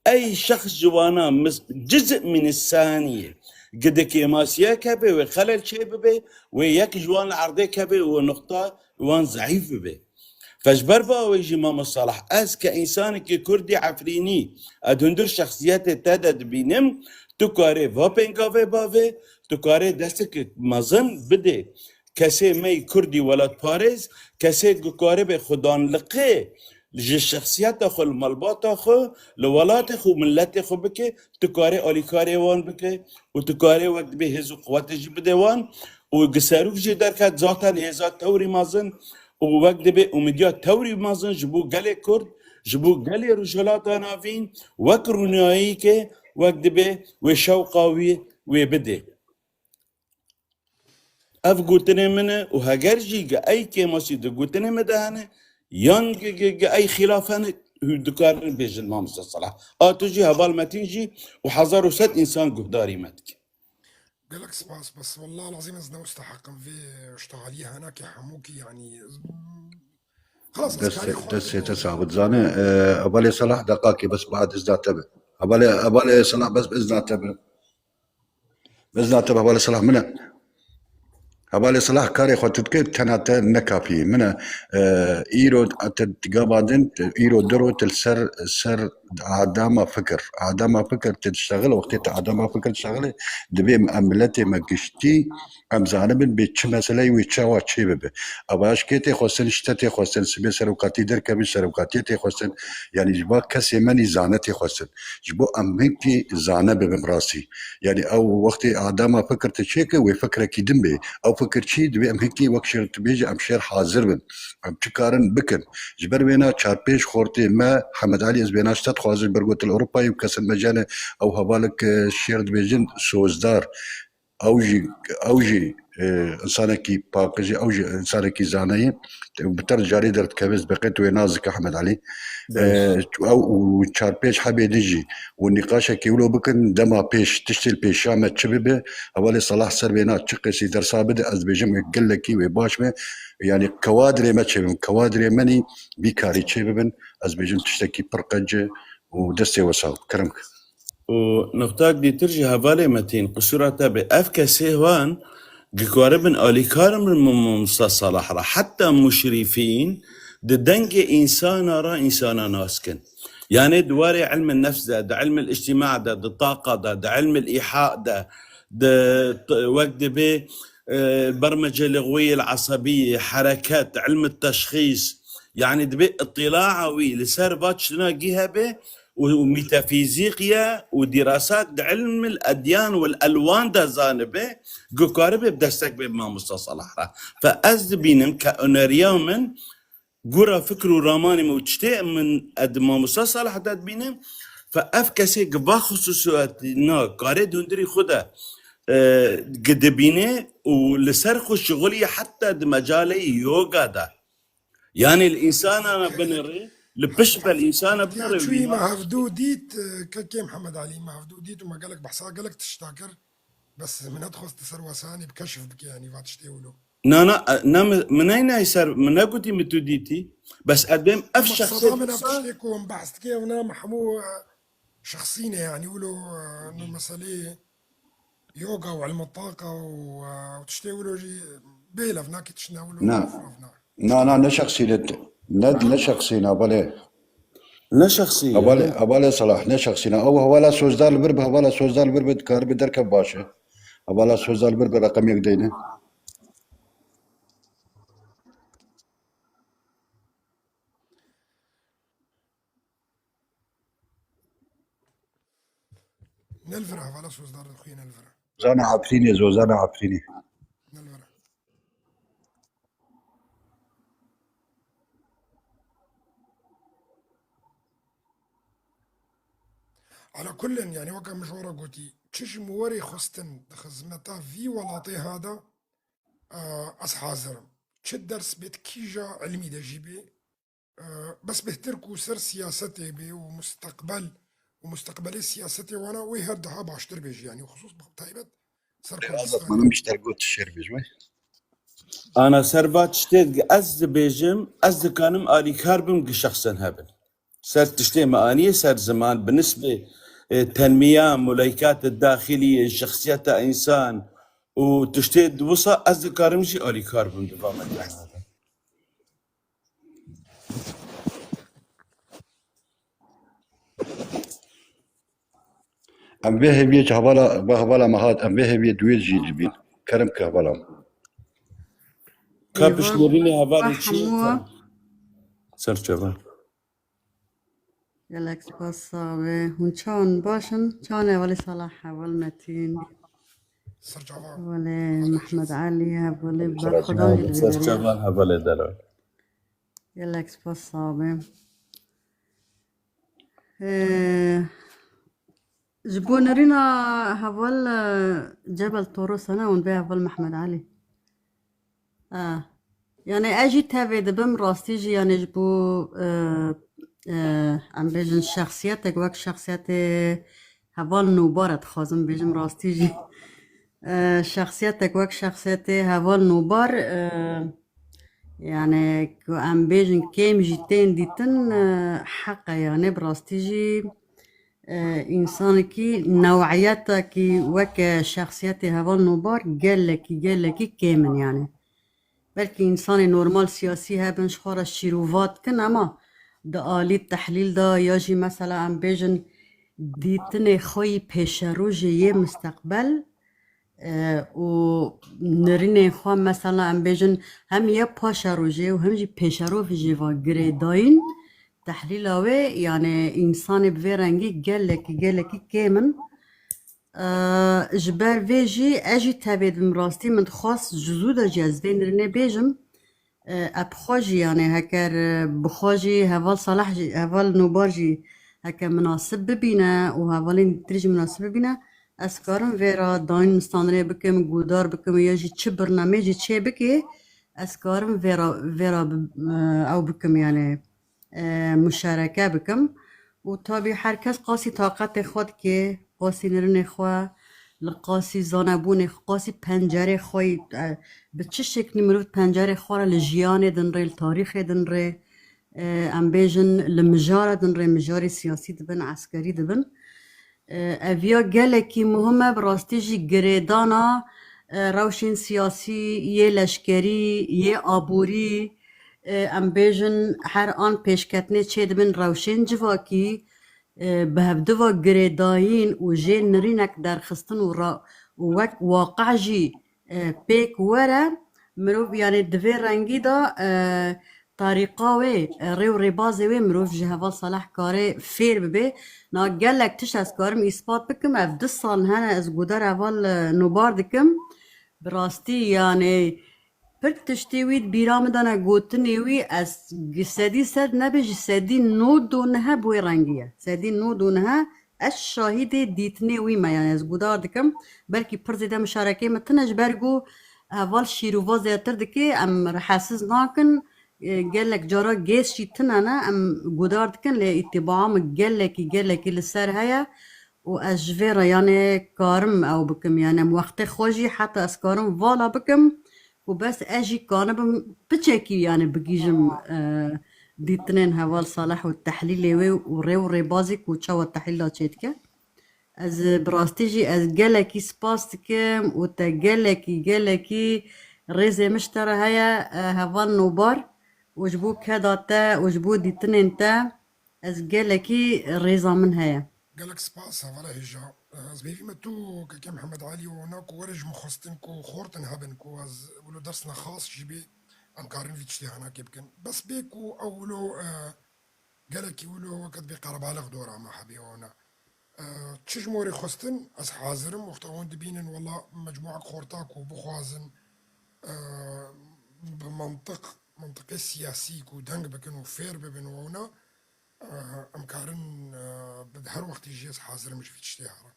Speaker 3: اي شخص جوانا جزء من الثانية قدك ماسيا كبي وخلل شيء ببي وياك جوان العرضية كبي ونقطة وان ضعيف ببي. فجبر ويجي ماما صلاح از كإنسان كردي عفريني ادندر شخصيات تدد بينم تكاري فابين بافي تكاري دستك مزن بدي كسي مي كردي ولا باريس كسي كاري بخدان لقي جي شخصيات خو الملبات خو لولات خو ملت خو بك تكاري اولي كاري وان بك وتكاري وقت به هزو قوات جي بدي وان وقساروك جي دركات ذاتا هزات توري مازن ووقت به ومديا توري مازن جبو قالي كرد جبو قالي رجالات نافين وكرونايك وقت به وشوقاوي وبدي اف گوتنه منه و هەگەر ژی گە ئەی کێمەسی دە گوتنه مدە هەنە یان گە ئەی خلافەنە دکارن بێژن مامۆستا سەلاح ئا تو ژی هەڤال مەتین ژی و هەزار و سەد ئینسان گوهداری مە دکە.
Speaker 1: قالك سباس بس والله العظيم إذا مستحق في اشتغاليها هناك حموكي يعني خلاص
Speaker 4: دست
Speaker 1: اسكاري خو
Speaker 4: دست تسعة بتزاني أبالي صلاح دقاكي بس بعد إذن تبع أبالي صلاح بس بإذن تبع بإذن تبع أبالي صلاح منه هەواڵێ سلاح کارێ خۆ تکە تەناتە نەکافی منە ئیرۆ تگابادن ئیرۆ درۆ تل سەر سەر عدم فکر عدم فکر تشتغل وقتی عدم فکر تشتغل دبێ ئەم ملەتێ مە گشتی ئەم زانبن بێ چ مەسلەی وێ چاوا چێ ببێ ئەوەش کێ تێ خواستن شتە تێ خواستن سبێ سەرۆکاتی دەرکەبی سەرۆکاتیە تێ خواستن یعنی ji bo kesê menî zane tê xwestin ji bo em hinkî zane bibin rastî yani ew wextê adema fikir te çêke wê fikrekî din bê ew fikir çî divê em hinkî wek şêr tu bêje em şêr hazir bin em çi karin bikin ji ber wêna çar pênc xortê me Hemed Elî ez wêna ji te dixwazim ber gotin Ewropayê û kesên me cene ew hevalek şêr dibêjin sozdar ew jî ew jî insanekî paqijî ew jî insanekî zaneyî bi ter carê derdikeve beqet wê nazik Ehmed Elî ew û çar pênc hebê din jî û nîqaşekî wilo bikin dema pêş tiştê li pêşiya me çi bibe hevalê Salah ser wêna çi qesî dersa bide ez dibêjim wê gelekî wê baş be yani kewadirê me çêbin kewadirê me nî vî karî çê bibin ez dibêjim tiştekî pir qenc e û destê we sax kerem ke.
Speaker 3: û nuqtak dîtir jî hevalê Metin qusura te be ev kesê wan dikarin alîkarin bin mamosta Salah re heta muşrîfîn di dengê însana re însana naskin. Yani di warê ilm nefs de, di ilm الاجتماع de, di taqa de, di ilm الإيحاء de, di wek dibê البرمجة اللغوية العصبية حركات علم التشخيص يعني دبي اطلاع وي لسر باتشنا جيها به وميتافيزيقيا ودراسات علم الأديان والألوان ده زانبه قاربه بدستك بما صلاح فأز بينم كأنريا من قرا فكر وراماني موتشتي من قد ما مصطفى صلاح داد بينم فاف كسي قبا خصوصيات نا كاري دوندري خدا قدبينه ولسر خو شغلي حتى د مجالي يوغا ده يعني الانسان انا بنري لبشبه الانسان بنري
Speaker 1: شوي ما هفدو ديت كي محمد علي ما هفدو ديت وما قالك بحسها قالك تشتاكر بس من ادخل تسر وساني بكشف بك يعني فاتشتيولو
Speaker 3: نا نا نا من اين يسر من قلتي متوديتي بس قدام اف شخصية
Speaker 1: من افتشتيكو بحثت كي ونا محمو شخصينا يعني ولو انه المسألة يوغا وعلم الطاقة وتشتيولو جي بيلا فناكي تشناولو
Speaker 4: نا نا نا ne şexsî ne ne şexsî na belê
Speaker 3: لا شخصية
Speaker 4: hevalê hevalê Salah ne şexsî na ew hevala sozdar li bir be hevala sozdar li bir be dikar bi derkev baş e hevala sozdar li bir be reqem yek deyne
Speaker 1: نلفرة هفالا سوزدار خويا نلفرة
Speaker 4: Zana Efrînê Zozana Efrînê
Speaker 1: نلفرة على كل يعني وكا مشورة قوتي تشش موري خستن خزمتا في ولاطي هذا أس حاضر تش درس بيت كيجا علمي دا جيبي بس بهتركو سر سياستي بي ومستقبل ومستقبلي السياستي وانا ويهدها باشتر بيجي يعني وخصوص تايبت سر
Speaker 4: Azad
Speaker 1: كردستان
Speaker 4: mana mişter got şêr bêj
Speaker 3: انا سرفات شتيت از بيجم از كانم الي كاربم شخصا هبن سر تشتي مآنية سر زمان بالنسبة تنمية ملايكات الداخلية شخصية إنسان وتشتي وصا از كارمجي الي كاربم دفاع هذا
Speaker 4: Em vê hêviyê ji hevala ve hevala me hat em vê hêviyê duwê jî dibîn kerem ke hevala me.
Speaker 3: كابش
Speaker 5: ايوه
Speaker 3: نوريني هفالي
Speaker 5: صح
Speaker 3: شي
Speaker 5: حموة
Speaker 3: سر شباب
Speaker 5: يلا سباس صعبة هون باشن شان ولي صلاح ولي متين
Speaker 1: سر جافا
Speaker 5: ولي
Speaker 1: هذا
Speaker 5: محمد علي ولي
Speaker 4: سر
Speaker 5: برخدان
Speaker 4: جوان.
Speaker 3: سر
Speaker 5: الفيدري
Speaker 3: شباب هفالي دلال
Speaker 5: يلا سباس صعبة إيه، جبونا رينا هفول جبل طوروس أنا ونبيع هفول محمد علي آه يعني أجي تابع دبم راستيجي يعني جبو عم بيجن شخصيتك وك شخصيت هفال نوبارت خازم بيجم راستيجي شخصيتك وك شخصيتي هفال نوبار Yanî ku em bêjin kêm jî tên dîtin heq e yanî bi rastî jî însanekî new'iyetekî weke şexsiyetê heval Nûbar gelekî gelekî kêm in yanî. Belkî însanê normal siyasî hebin ji xwe re şîrova dikin ema di alî tehlîl de ya jî mesela em bêjin dîtinê xwe yî pêşerojê yê misteqbel û nirînên xwe mesela em bêjin hem ya paşerojê û hem jî pêşerojê ve girêdayîn tehlîla wê yanî însanê bi vê rengî gelekî gelekî kêm in. Ji ber vê jî ez jî tevê dibim rastî min dixwast ji zû de jî ez vê nirînê bêjim ev bi xwe jî yanî heger bi xwe jî heval Salah jî heval Nûbar jî heke minasib bibîne û hevalên tir jî minasib bibîne ez dikarim vê re dayîn standinê bikim gûdar bikim ya jî çi bernameyê jî çê bikê ez dikarim vê re vê re ew bikim yanî muşareke bikim û tabî her kes qasî taqetê xwe dike qasî nirînê xwe li qasî zanebûnê xwe qasî pencerê xwe bi çi şeklî mirov pencerê xwe re li jiyanê din rê li tarîxê din rê em bêjin li mijara din rê mijarê siyasî dibin eskerî dibin ev ya gelekî muhim e bi rastî jî girêdana rewşên siyasî yê leşkerî yê aborî em bêjin her an pêşketinê çê dibin rewşên civakî bi hevdiva girêdayîn û jê nirînek derxistin û û wek waqe jî pêk were mirov yanî di vê rengî de tarîqa wê rê û rêbazê wê mirov ji heval Salah karê fêr bibe na gelek tişt ez karim îspat bikim ev du sal hene ez gûdar heval Nûbar dikim bi rastî yanî pir tiştê wî di bîra min de ne gotinê wî ez 100% nebe ji 99% bi wê rengî ye 99% ez şahîdê dîtinê wî me yani ez gûdar dikim belkî pir zêde mişarekê min tune ji ber ku heval şîrova zêdetir dike em rehesiz nakin gelek cara gêz jî tune ne em gûdar dikin lê îtibaa min gelekî gelekî li ser heye û ez ji vê re yanê karim ew bikim yani em wextê xwe jî heta ez karim vala bikim ku bes ez jî kanibim piçekî yani bigihîjim dîtinên heval Salah û tehlîlê wê û rê û rêbazê ku çawa tehlîla çê dike. Ez bi rastî jî ez gelekî spas dikim û te gelekî gelekî rêzê min ji te re heye heval Nûbar û ji bo keda te û ji bo dîtinên te ez gelekî rêza min heye.
Speaker 1: Gelek spas hevala hêja. Ez bêvî me tu keke Mihemed Elî û na ku were ji min xwestin ku xortin hebin ku ez wilo dersine xas jî bê em karin vî tiştê henakê bikin. Bes bê ku ew wilo gelekî wilo weke dibê qerebalix dora me hebê û na. Çi ji morê xwestin ez hazirim wexta hûn dibînin wela mecmuek xorta ku bixwazin bi mantiq mantiqê siyasî ku deng bikin û fêr bibin û ewna em karin bi her wextî jî ez hazirim ji vî tiştê here.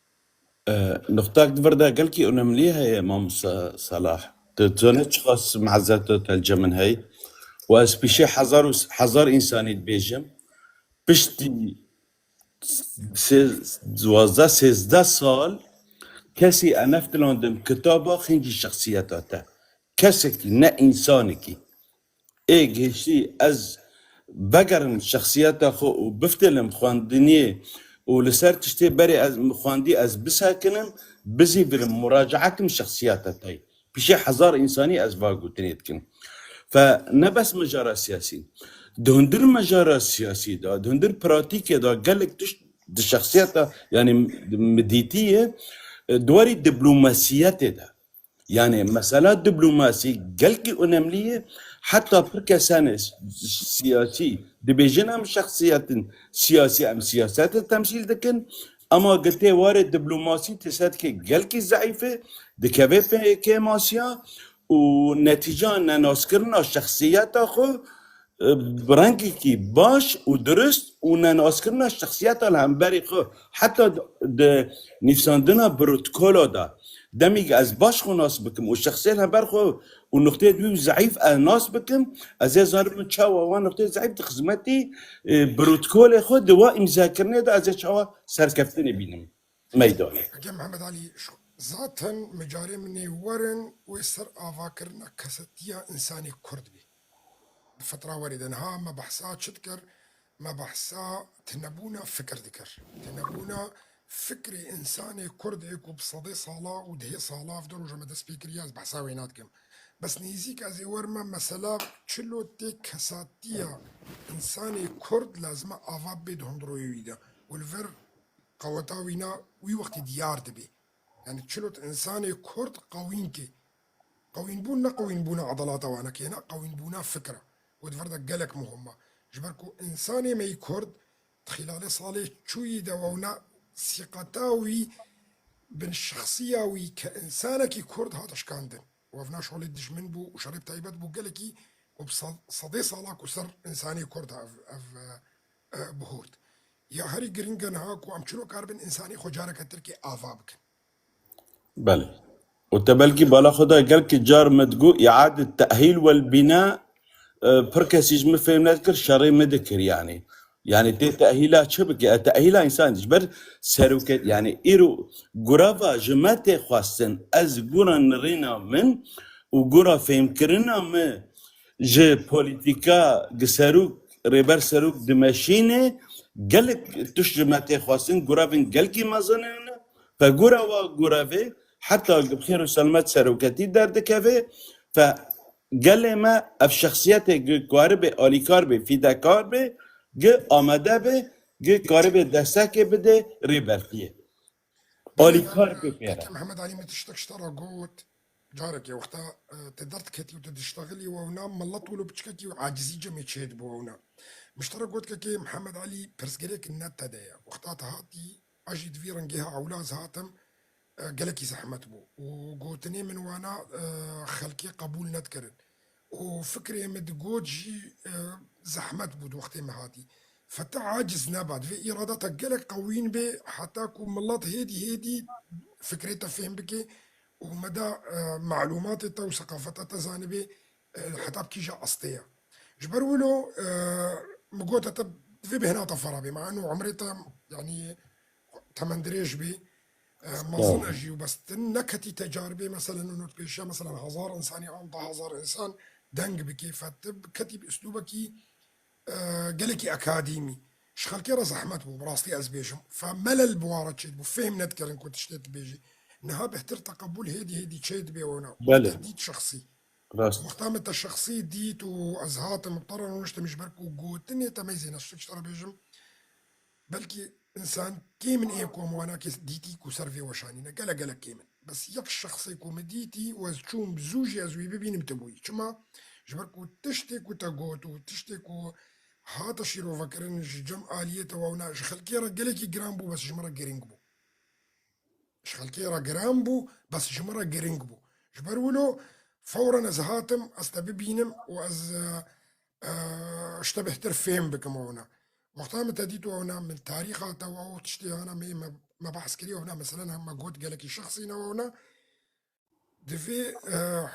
Speaker 3: Nuqtak di vir de gelkî önemlî heye mamoste Salah. Tu dizanî çiqas mezeta te li cem min heye û ez pîşê hezar û hezar însanî dibêjim piştî sê 12 13 sal kesî eneftilandim kitaba xêncî şexsiyeta te. Kesekî ne însanekî. Ê gihiştî ez vegerim şexsiyeta xwe û biftilim xwendiniyê û li ser tiştê berê ez xwendî ez bisekinim bizîvirim muracae kim şexsiyeta te. Pişê hezar însanî ez va gotinê dikim. Fe ne bes mijara siyasî. Di hundir mijara siyasî de, di hundir pratîkê de gelek tişt di şexsiyeta yani midîtiyê di warî diplomasiyetê de. Yani mesela diplomasi gelkî önemli ye heta pir kesanê siyasî dibêjin em şexsiyetin siyasî em siyasetê temsîl dikin ama girtê warê diplomasî tê gelkî zayıf e dikeve kêmasiya û netîca nenaskirina şexsiyeta xwe bi rengekî baş û durist û nenaskirina şexsiyeta li hemberî xwe heta di nîvsandina protokola de demî ez baş xwe nas bikim û şexsiyet li hember xwe û nuqteyê wî zayıf ez nas bikim ez ê zanibim çawa wan nuqteyê zayıf di xizmetî protokolê xwe di wa îmzakirinê de ez ê çawa serkeftinê bînim meydanê.
Speaker 1: Keke Mihemed Elî zaten mijarê min ê werin wê ser avakirina kesetiya însanê Kurd bî. فترة ورد نها ما بحثا تشتكر ما بحثا تنبونا فكر ذكر تنبونا فكري إنساني كرد إيكو بصدي صالة ودهي صالة في دروجة مدس بيكرياز بحثا ويناتكم بس نيزيك أزي ورما مثلا چلو تي كساتيا إنساني كرد لازم آفا بيد هندرويدا والفر قوتاوينا وي وقت ديار دبي يعني چلو إنساني كرد قوين كي قوين بون قوين بونا عضلات وانا كينا قوين بونا فكرة ودفرد قالك مهمة جبركو إنساني مي كرد خلال صالح شوي دوونا ثقتاوي بن الشخصية وي كإنسانك كرد هذا شكاندن وفنا شغل دجمن بو وشرب تايبات بو قالكي وبصدي صلاك وسر إنساني كرد أف بهورت يا هري جرينجن هاك وأم شنو كاربن إنساني خجارك تركي آفابك.
Speaker 3: بله وتبلكي بالا خدا قالك جار مدقو إعادة التأهيل والبناء بركسيج مفهم نذكر شري مذكر يعني تي تأهيلات شبكة تأهيلا إنسان جبر سروك يعني إيرو قرافا جماتي خواستن أز قرا نرينا من وقرا فهم كرنا من ج بوليتيكا قسروك ريبر سروك دمشينة قالك تش جماتي خواستن قرافن قالكي مازننا فقرا وقرافي حتى بخير وسلامات سروكتي دار دكافي فقال ما اف شخصيات كاربي الي كاربي في دكاربي ج آماده به ج كاربي دستك بده ريبرتيه الي كاربي بيرا.
Speaker 1: محمد علي ما تشتكش ترى قوت جارك يا وقتها تدرت كتي وتشتغلي ونام ملط ولو بتشككي وعاجزي جمي تشيد بونا مش ترى قوت كي محمد علي برسجريك النت تدايا وقتها تهاتي اجي دفيرن جيها عولاز هاتم قالك زحمت بو وقوتني من وانا خلكي قبول نتكرن وفكري مدقوت جي زحمت بود وقتي ما هاتي فتا عاجز نبعد في إرادتك قالك قوين بي حتى كو ملات هيدي هيدي فكرتها فهم بكي ومدى معلوماتها وثقافتها تزانبي حتى بكيجا أصلية جبرولو مقوتة في بهنا تفرابي مع انه عمرتها يعني تمندريج بي ما اظن اجي بس نكتي تجاربي مثلا انه تبيشا مثلا هزار انسان او هزار انسان دنگ بكي فتب كتب اسلوبك قالك اكاديمي شخال كي زحمت بو براستي از بيجم فملل بوارد شيد بو فهم نتكرن كنت شتيت بيجي نها بهتر تقبل هيدي هيدي شيد بي وانا
Speaker 3: بله.
Speaker 1: تهديد شخصي
Speaker 3: راست
Speaker 1: وقتها متى الشخصي ديت وازهات مضطر ونشت مش بركو قوتني تميزي نشتك ترى بيجم بلكي انسان كيمن ايكم وانا كيس ديتي كسرفي وشاني قال قال كيمن بس يك الشخص يكون ديتي وزشوم بزوجي ازوي ببين متبوي شما جبركو تشتي كو تاغوت وتشتي كو هاتا شيرو فكرن جم آلية واونا شخلكي راه قالك جرام بو بس جمرة جرينج بو شخلكي راه جرام بو بس جمرة جرينج بو جبرولو فورا از هاتم استببينم واز اشتبه ترفهم بكم هنا وقتها متديت هنا من تاريخها تو تشتي انا ما بحث كري هنا مثلا هم قلت قالك شخصي هنا دفي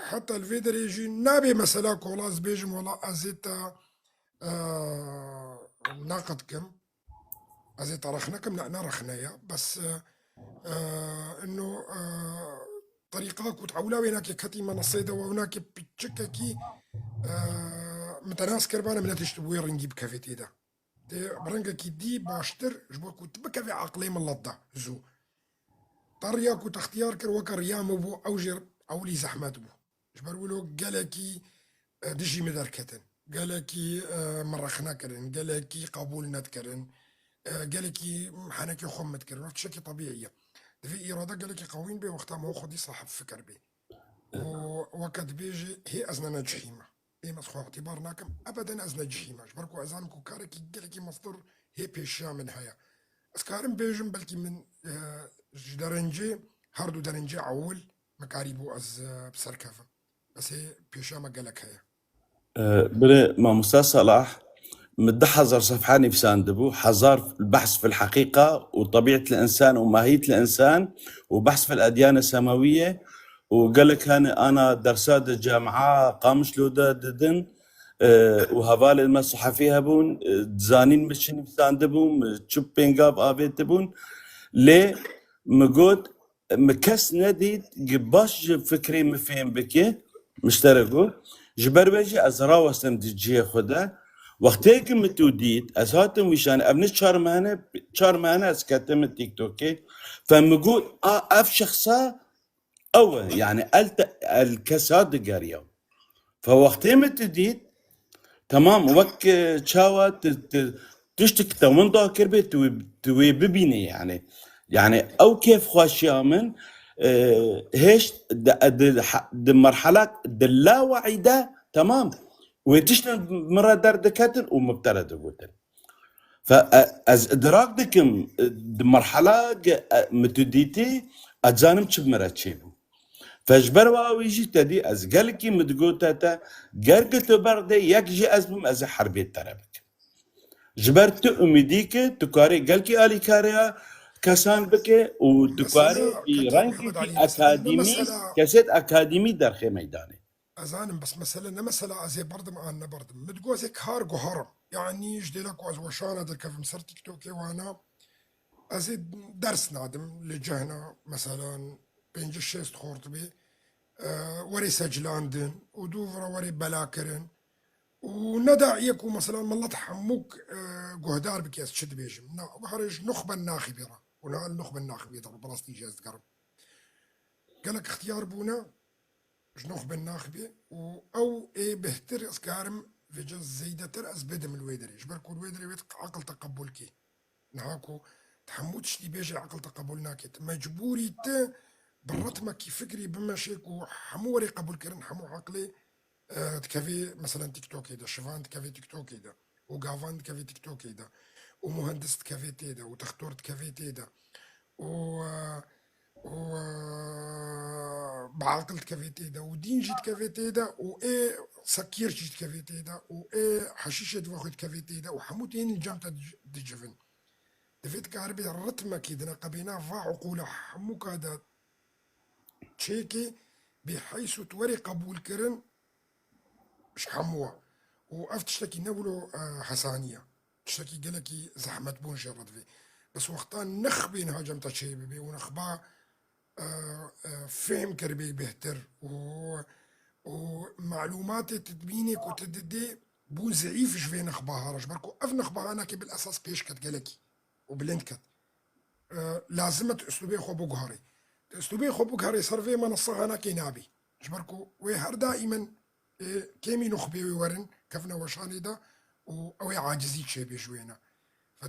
Speaker 1: حتى الفيدر يجي نابي مثلا كولاز بيجم ولا ازيتا ناقد كم ازيتا رخنا لا نرخنا بس انه طريقة كنت عولاوي هناك كتي منصيدة وهناك بتشككي متناس كربانة من تشتبوي رنجي بكافيتي ده برنجا دي باشتر جبو كنت بكافي عقلي من لضة زو طريا كنت اختيار كر وكر يامو بو او جر او لي زحمات بو جبر ولو قالكي دجي مدركتن قالكي مرخنا كرن قالكي قبول نتكرن قالكي حنكي خمت كرن شكي طبيعية في إرادة قالك قوين بي وقتها ما هو خدي صاحب فكر بي وكد بيجي هي أزنا نجحيمة إيه مسخو اعتبار ناكم أبدا أزنا جحيمة جبركو أزانكو كاركي قالكي مصدر هي بيشا من هيا أسكارم بيجم بلكي من درنجي هردو درنجي عول مكاريبو أز بسركفة بس هي بيشا ما قالك هيا.
Speaker 3: بلي ما موسى صلاح مدح حزر صفحاني في ساندبو حزار البحث في الحقيقة وطبيعة الإنسان وماهية الإنسان وبحث في الأديان السماوية وقال لك أنا درسات الجامعة قامش لو ددن وهفال ما صحفي هبون زانين مشين في ساندبو تشوب بينغاب آفيت تبون ليه مقود مكس نديد قباش فكري مفهم بكي مشتركو. Ji ber wê jî ez rawestim di cihê xwe de. Wextê ku min tu dît, ez hatim wî şanê, ev ne çar mehane, çar mehane ez ketime TikTokê. Fe min got, a ev şexsa ew e, yani el kesa digeriya. Fe wextê min tu dît, tamam wek çawa tiştek te winda kir bê tu wê bibînî yani. Yani ew kêfxweşiya min hêşt di merhela di laweyî de tamam wê tiştên min re derdiketin û mubtele digotin. Fe ez idrak dikim di merhela min tu dîtî ez zanim çi bi min re çêbû. Fe ji ber wî jî te dî ez gelekî min digote te ger ku tu berdê yek jî ez bim ez ê herbê te re bikim. Ji ber tu umîdî ki tu karê gelekî alîkariya kesan bike û tu karê
Speaker 1: Mesela
Speaker 3: bi
Speaker 1: keke
Speaker 3: rengekî
Speaker 1: Mehmet Ali mesela ne
Speaker 3: akademî
Speaker 1: mesela
Speaker 3: kesêt akademî derxê meydanê.
Speaker 1: أزانم بس مثلا ne mesela ez ê berdim an neberdim. Min digot ez ê kar guharim. Yani ji dêla ku ez weşana derkevim ser TikTokê wana ez ê ders nadim li cehna mesela pêncî şêst xort bê werê secilandin û dûvre werê belakirin û nedaîye ku mesela milet hemûk guhdar bike ez çi dibêjim. Na biharê ji nuxben naxîbê re û niha li nuxben naxîbê de bi rastî jî ez digerim. Gelek ixtiyar bûne ji nuxben naxîbê û ew ê bêhtir ez karim vêce zêdetir ez bidim li wê derê. Ji ber ku li wê derê wê eqil te qebûl kê. Niha ku te hemû tiştî bêje eqil te qebûl nake. Tu mecbûrî te bi ritmekî fikrî bimeşê ku hemû werê qebûlkirin hemû eqlê dikevê mesela TikTokê de, şivan dikevê TikTokê de û gavan dikevê TikTokê de û muhendis dikevê tê de û textor dikevê tê de û biaqil dikevê tê de û dîn jî dikevê tê de û ê sekîr jî dikevê tê de û ê heşîşê diva xwe dikevê tê de û hemû tên li cem te dicivin. Divê dikaribê ritmekî di neqebêna va uqûla hemû ka de çêkê bêheys û tu werê qebûlkirin ji hemû we. Û ev tiştekî newilo hesaniye. Tiştekî gelekî zehmet bûn jê re divê. Bes wexta nixbê niha cem te çê bibê û nixba fêm kiribê bêhtir û malumatê tu dibînê ku tu didê bûn zeîf ji vê nixbaha re ji ber ku ev nixbaha nakê bil esas pêş ket gelekî û bilind ket. Lazim e tu uslûbê xwe biguherî. Tu uslûbê xwe biguherî ser vê menasseha nakê nabî. Ji ber ku wê her daîmen kêmî nixbê wê werin kevna weşanê de û ew ê acizî çêbê ji wê ne.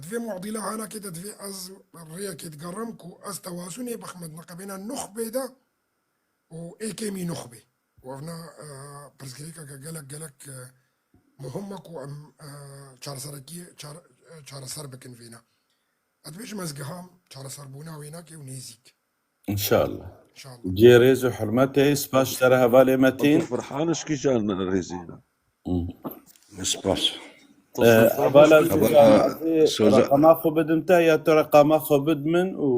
Speaker 1: Divê muadîla hanakê de divê ez rêyekê digerim ku ez tewazunê bixim di neqebêna nixbê de û ê kêmî nixbê. û evna pirsgirêkeke gelek gelek muhim e ku em çareserekî çareser bikin vêna. Ez dibêjim ez giham çareserbûna wê nake û nêzîk.
Speaker 3: İnşallah.
Speaker 1: İnşallah.
Speaker 3: Cê rêz û hurmetê spas ji te re hevalê Metin.
Speaker 2: فرحانش كي جان ريزينا
Speaker 4: Spas.
Speaker 3: Hevala
Speaker 4: Hevala
Speaker 3: Sozan
Speaker 4: Soza
Speaker 3: رقما xwe bidim te ya tu رقما xwe bid min û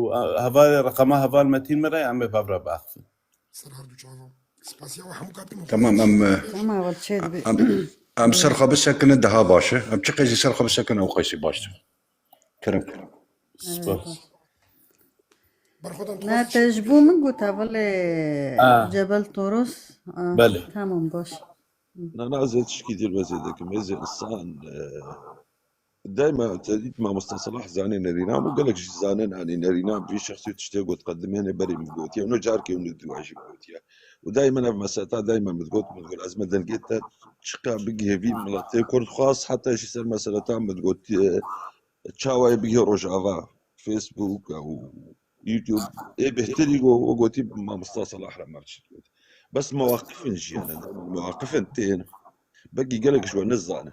Speaker 3: hevalê رقما heval Metin min re em ê pev re biaxivin.
Speaker 1: Ser her du çavan. Spasiya we hemû ka bikim
Speaker 4: Tamam em
Speaker 5: Tamam heval çê dibe.
Speaker 4: em em ser xwe bisekin daha baş e. Em çi qêzî ser xwe bisekin ew qêsî baştir. Kerem.
Speaker 3: Spas.
Speaker 1: Berxwedan
Speaker 5: Ne
Speaker 1: dixwazî
Speaker 5: te
Speaker 1: çi
Speaker 5: ji
Speaker 1: bibêjî?
Speaker 5: bo min got hevalê Cebel Toros.
Speaker 3: Belê.
Speaker 5: Tamam baş.
Speaker 2: أنا زيد شكي ديال وزيدك ميزي إنسان دائما تديت مع مصطفى صلاح زاني نرينام وقال لك زانين يعني نرينام في شخصية تشتاق وتقدم هنا بري من قوتيا ونو جاركي ونو عجيب قوتيا ودائما في مسألة دائما بتقول أزمة دنقيت تشقى بقي في ملاتي كرد خاص حتى شي سر مسألة بتقول تشاوا بقي روجافا فيسبوك أو يوتيوب إيه بهتري وقوتي مع مصطفى صلاح لما بس مواقف نجي أنا دائما مواقف تين بقي قالك شو نزانه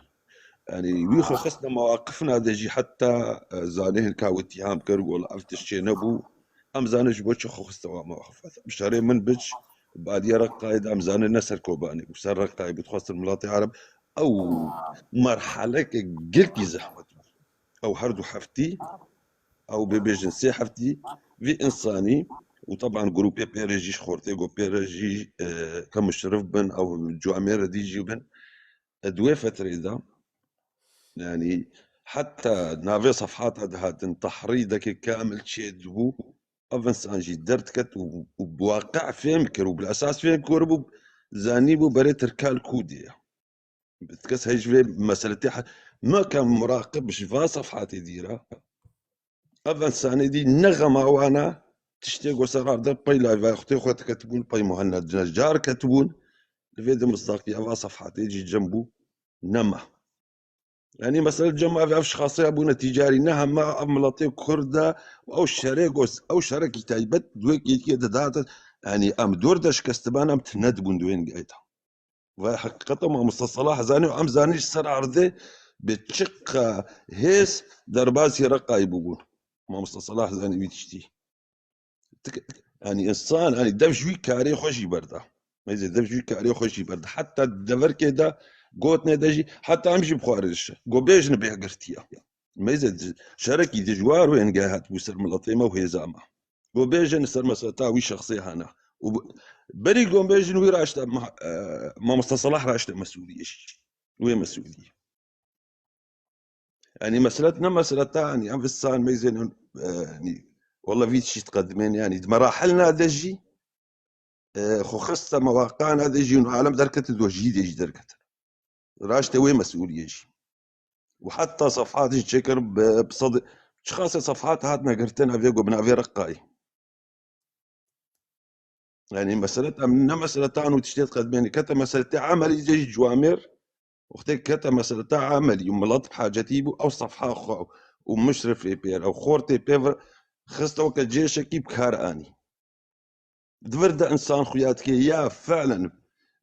Speaker 2: يعني ويخو خصنا مواقفنا دجي حتى زانه الكاو اتهام كرق ولا افتش نبو ام زانه جبوتش خو خصنا مواقف مشاري من بج بعد يرى قايد ام زانه نسر كوباني وسر قايد بتخص الملاطي عرب او مرحله قلتي زحمه او هردو حفتي او بيبي جنسي حفتي في انساني وطبعا جروب بيرجي خورتي جو بيرجي كمشرف بن او جو امير ديجي بن ادوية فترة ده يعني حتى نافي صفحات هاد تحريضك كامل تشيدبو افنس انجي درتكت وبواقع فهم كرو بالاساس فهم كربو زاني بو بري تركال كودية بتكس هيج مسألة ما كان مراقب شفا صفحات ديرة أفن ساني دي نغمة وانا تشتي قصر ده باي لايف اختي خوت كتبون باي مهند نجار كتبون الفيديو مصداقية أفا صفحات يجي جنبو نما. يعني مسألة جمع في أشخاص أبونا تجاري نها ما أملطي كردة أو شريك أو شركة تايبت دويك كده داتا يعني أم دور دش كستبان أم تندبون دوين قايتها. وحقيقة ما مصطلح زاني وأم زاني سر عرضه بتشق هيس درباسي رقا يبون ما مصطلح زاني بيتشتي. يعني إنسان يعني دفجوي كاري خوشي برده. ما يزيد دفجوي كاري خوشي برده. حتى الدفر كده قوت ندجي حتى أمشي بخارج جو بيج نبيع قرتيا. ما يزيد شركي دجوار وين قاعد بوسر من الأطيمة وهي زعمة. جو بيج نسر مسألة وي شخصية هنا. بري قوم بيج وي راشت ما مستصلح راشت مسؤولية وين مسؤولية. يعني مسألتنا مسألة يعني أم السان ما يزين يعني والله في شيء تقدمين يعني مراحلنا دجي خو خصة مواقعنا دجي عالم دركت دوجي دجي دركت. راشت وين مسؤولية جي. وحتى صفحات تشكر بصدق خاصة صفحات هاتنا قرتنا فيقو بنا في رقاي. يعني مسألة أمنا مسألة تانو تشتي تقدمين كتا مسألة عملي جي جوامر وقتك كتا مسألة عملي وملط بحاجتي بو أو صفحة خو ومشرف بير أو خورتي بيفر خصتو كجيش كي بكار آني. دفرد إنسان خوياتك يا فعلا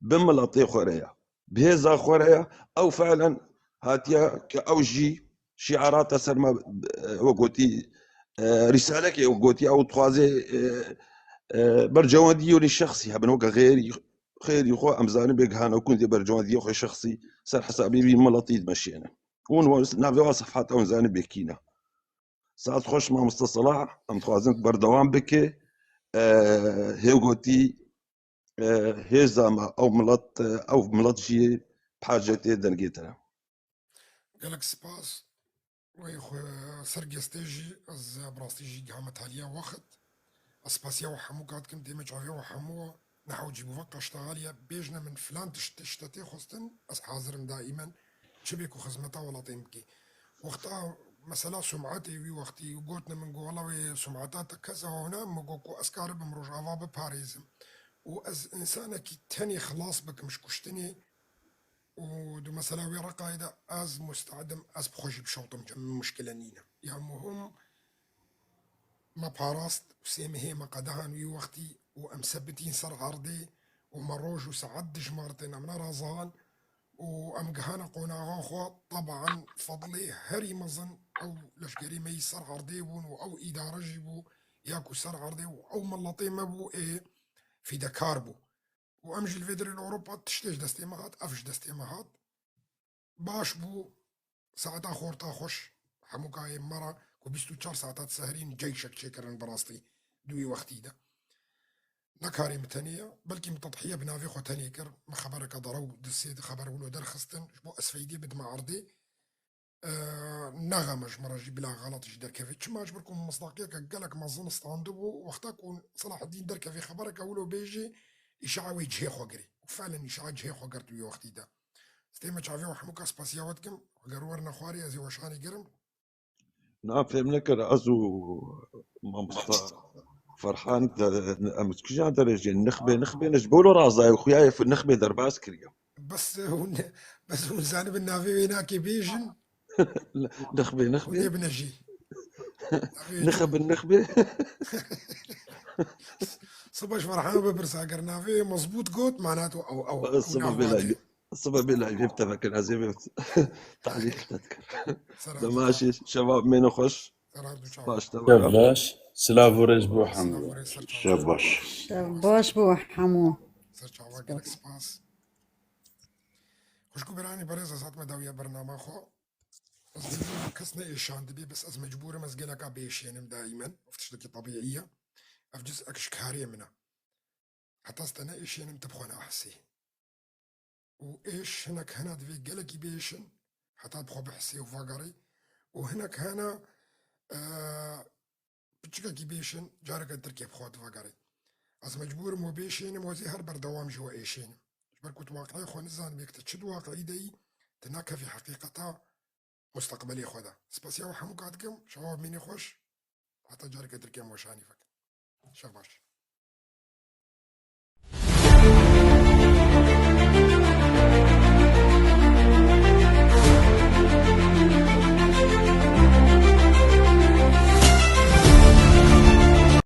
Speaker 2: بملطي خوريا بهذا خوريا أو فعلا هاتيا كأوجي شعارات سر ما وقوتي رسالة وقوتي أو تخوازي برجوانديو للشخصي هبن وقا غيري خير يخو أمزاني بيك هانا وكون دي برجوانديو خي شخصي سر حسابي بي ملطيد مشينا ون نافي صفحات أو زاني بكينا ساعات خوش مع مستصلاح أم تخوازنك بردوام بك هيوغوتي هيزا أو ملط أو ملط جي بحاجة دنجيتنا.
Speaker 1: قالك سباس ويخو سرجستيجي از براستيجي قامت هاليا وقت اسباسيا وحمو قاد كم ديما جاويا وحمو نحو جيبو وقت اشتغاليا بيجنا من فلان تشتتي خستن اس حاضرم دائما شبيكو خزمتا ولا تيمكي وقتها مثلا سمعتي وي وقتي وقوتنا من والله وي سمعتات كذا وهنا مقوكو اسكار بمروج بباريس وأز إنسانة كي تاني خلاص بك مش كشتني ودو مثلا وي رقايدة أز مستعدم أز بخوشي بشوطم جم مشكلة نينا. يعني مهم ما باراست وسيمي هي ما قدهان وي وقتي وأمثبتين سر عرضي ومروج وسعد جمارتين أمنا رازان وأم قهانا قونا خو طبعا فضلي هري مزن أو لشكري ما يسر عرضي بون أو إدارة جيبو ياكو سر عرضي أو ملطي ما بو إيه في دكار بو. وأمجي الفيدري الأوروبا تشتيش دستي مهات أفش دستي مهات باش بو ساعتا خورتا خوش حموكاي مرة كو 24 ساعات سهرين جيشك شكرا براستي دوي وقتي ده نكاري متانية بلكي متضحية بنافي خو تاني كر ما خبرك ضرو دسيد خبر ولو در خستن شبو أسفيدي بد ما عرضي نغمج مرة جي بلا غلط جي دركافي ما عجبركم مصداقية كقالك ما ظن استاندبو وقتا كون صلاح الدين دركافي خبرك أولو بيجي إشعة وجهي خوغري وفعلا إشعة جهي خوغرت وي وقتي ده ستيما تشافي وحموكا سباسياواتكم قرورنا خواري أزي وشاني قرم.
Speaker 2: نعم فهمنا كر أزو ما مصطفى فرحان أمسكجان درجة النخبة نخبة نجبولو رازا وخياي في النخبة درباس كريا
Speaker 1: بس هون بس هون زانب النافي هناك بيجن.
Speaker 2: نخبة نخبة.
Speaker 1: بنجي
Speaker 2: نخب النخبة.
Speaker 1: صباح فرحان ببرسا قرنافي مزبوط قوت معناته أو أو
Speaker 2: الصبح بلا الصبح بلا يبتفك العزيمة تعليق تذكر. ماشي شباب مين خوش
Speaker 3: باش باش سلافو رز بو حمو.
Speaker 4: شاباش
Speaker 5: شاباش بو حمو.
Speaker 1: سباس. خوشكو براني بريزا ساعت ما داوية برنامج خو. كسنا إيشان دبي بس أز مجبورة مزجلك بيشينم دائما وفتشتكي طبيعية. أف جزء أكشكارية منها. حتى استنى إيشينم تبخونا أحسي. وإيش هناك هنا دفي قلقي بيشن حتى بخو بحسي وفاقري. وهناك هنا بتشكاكي بيشن جارك تركي بخو فاقري. از مجبور مو بيشينم وزي هر بردوام جوا إيشينم. Ji ber ku tu waqiê xwe nizanibî tu çi di waqiî de yî, tu nakevî heqîqeta mustaqbelê xwe de. Spasiya we hemû ka dikim, şeva bimîne xweş, heta careke din kem weşanî vekin. Şev baş.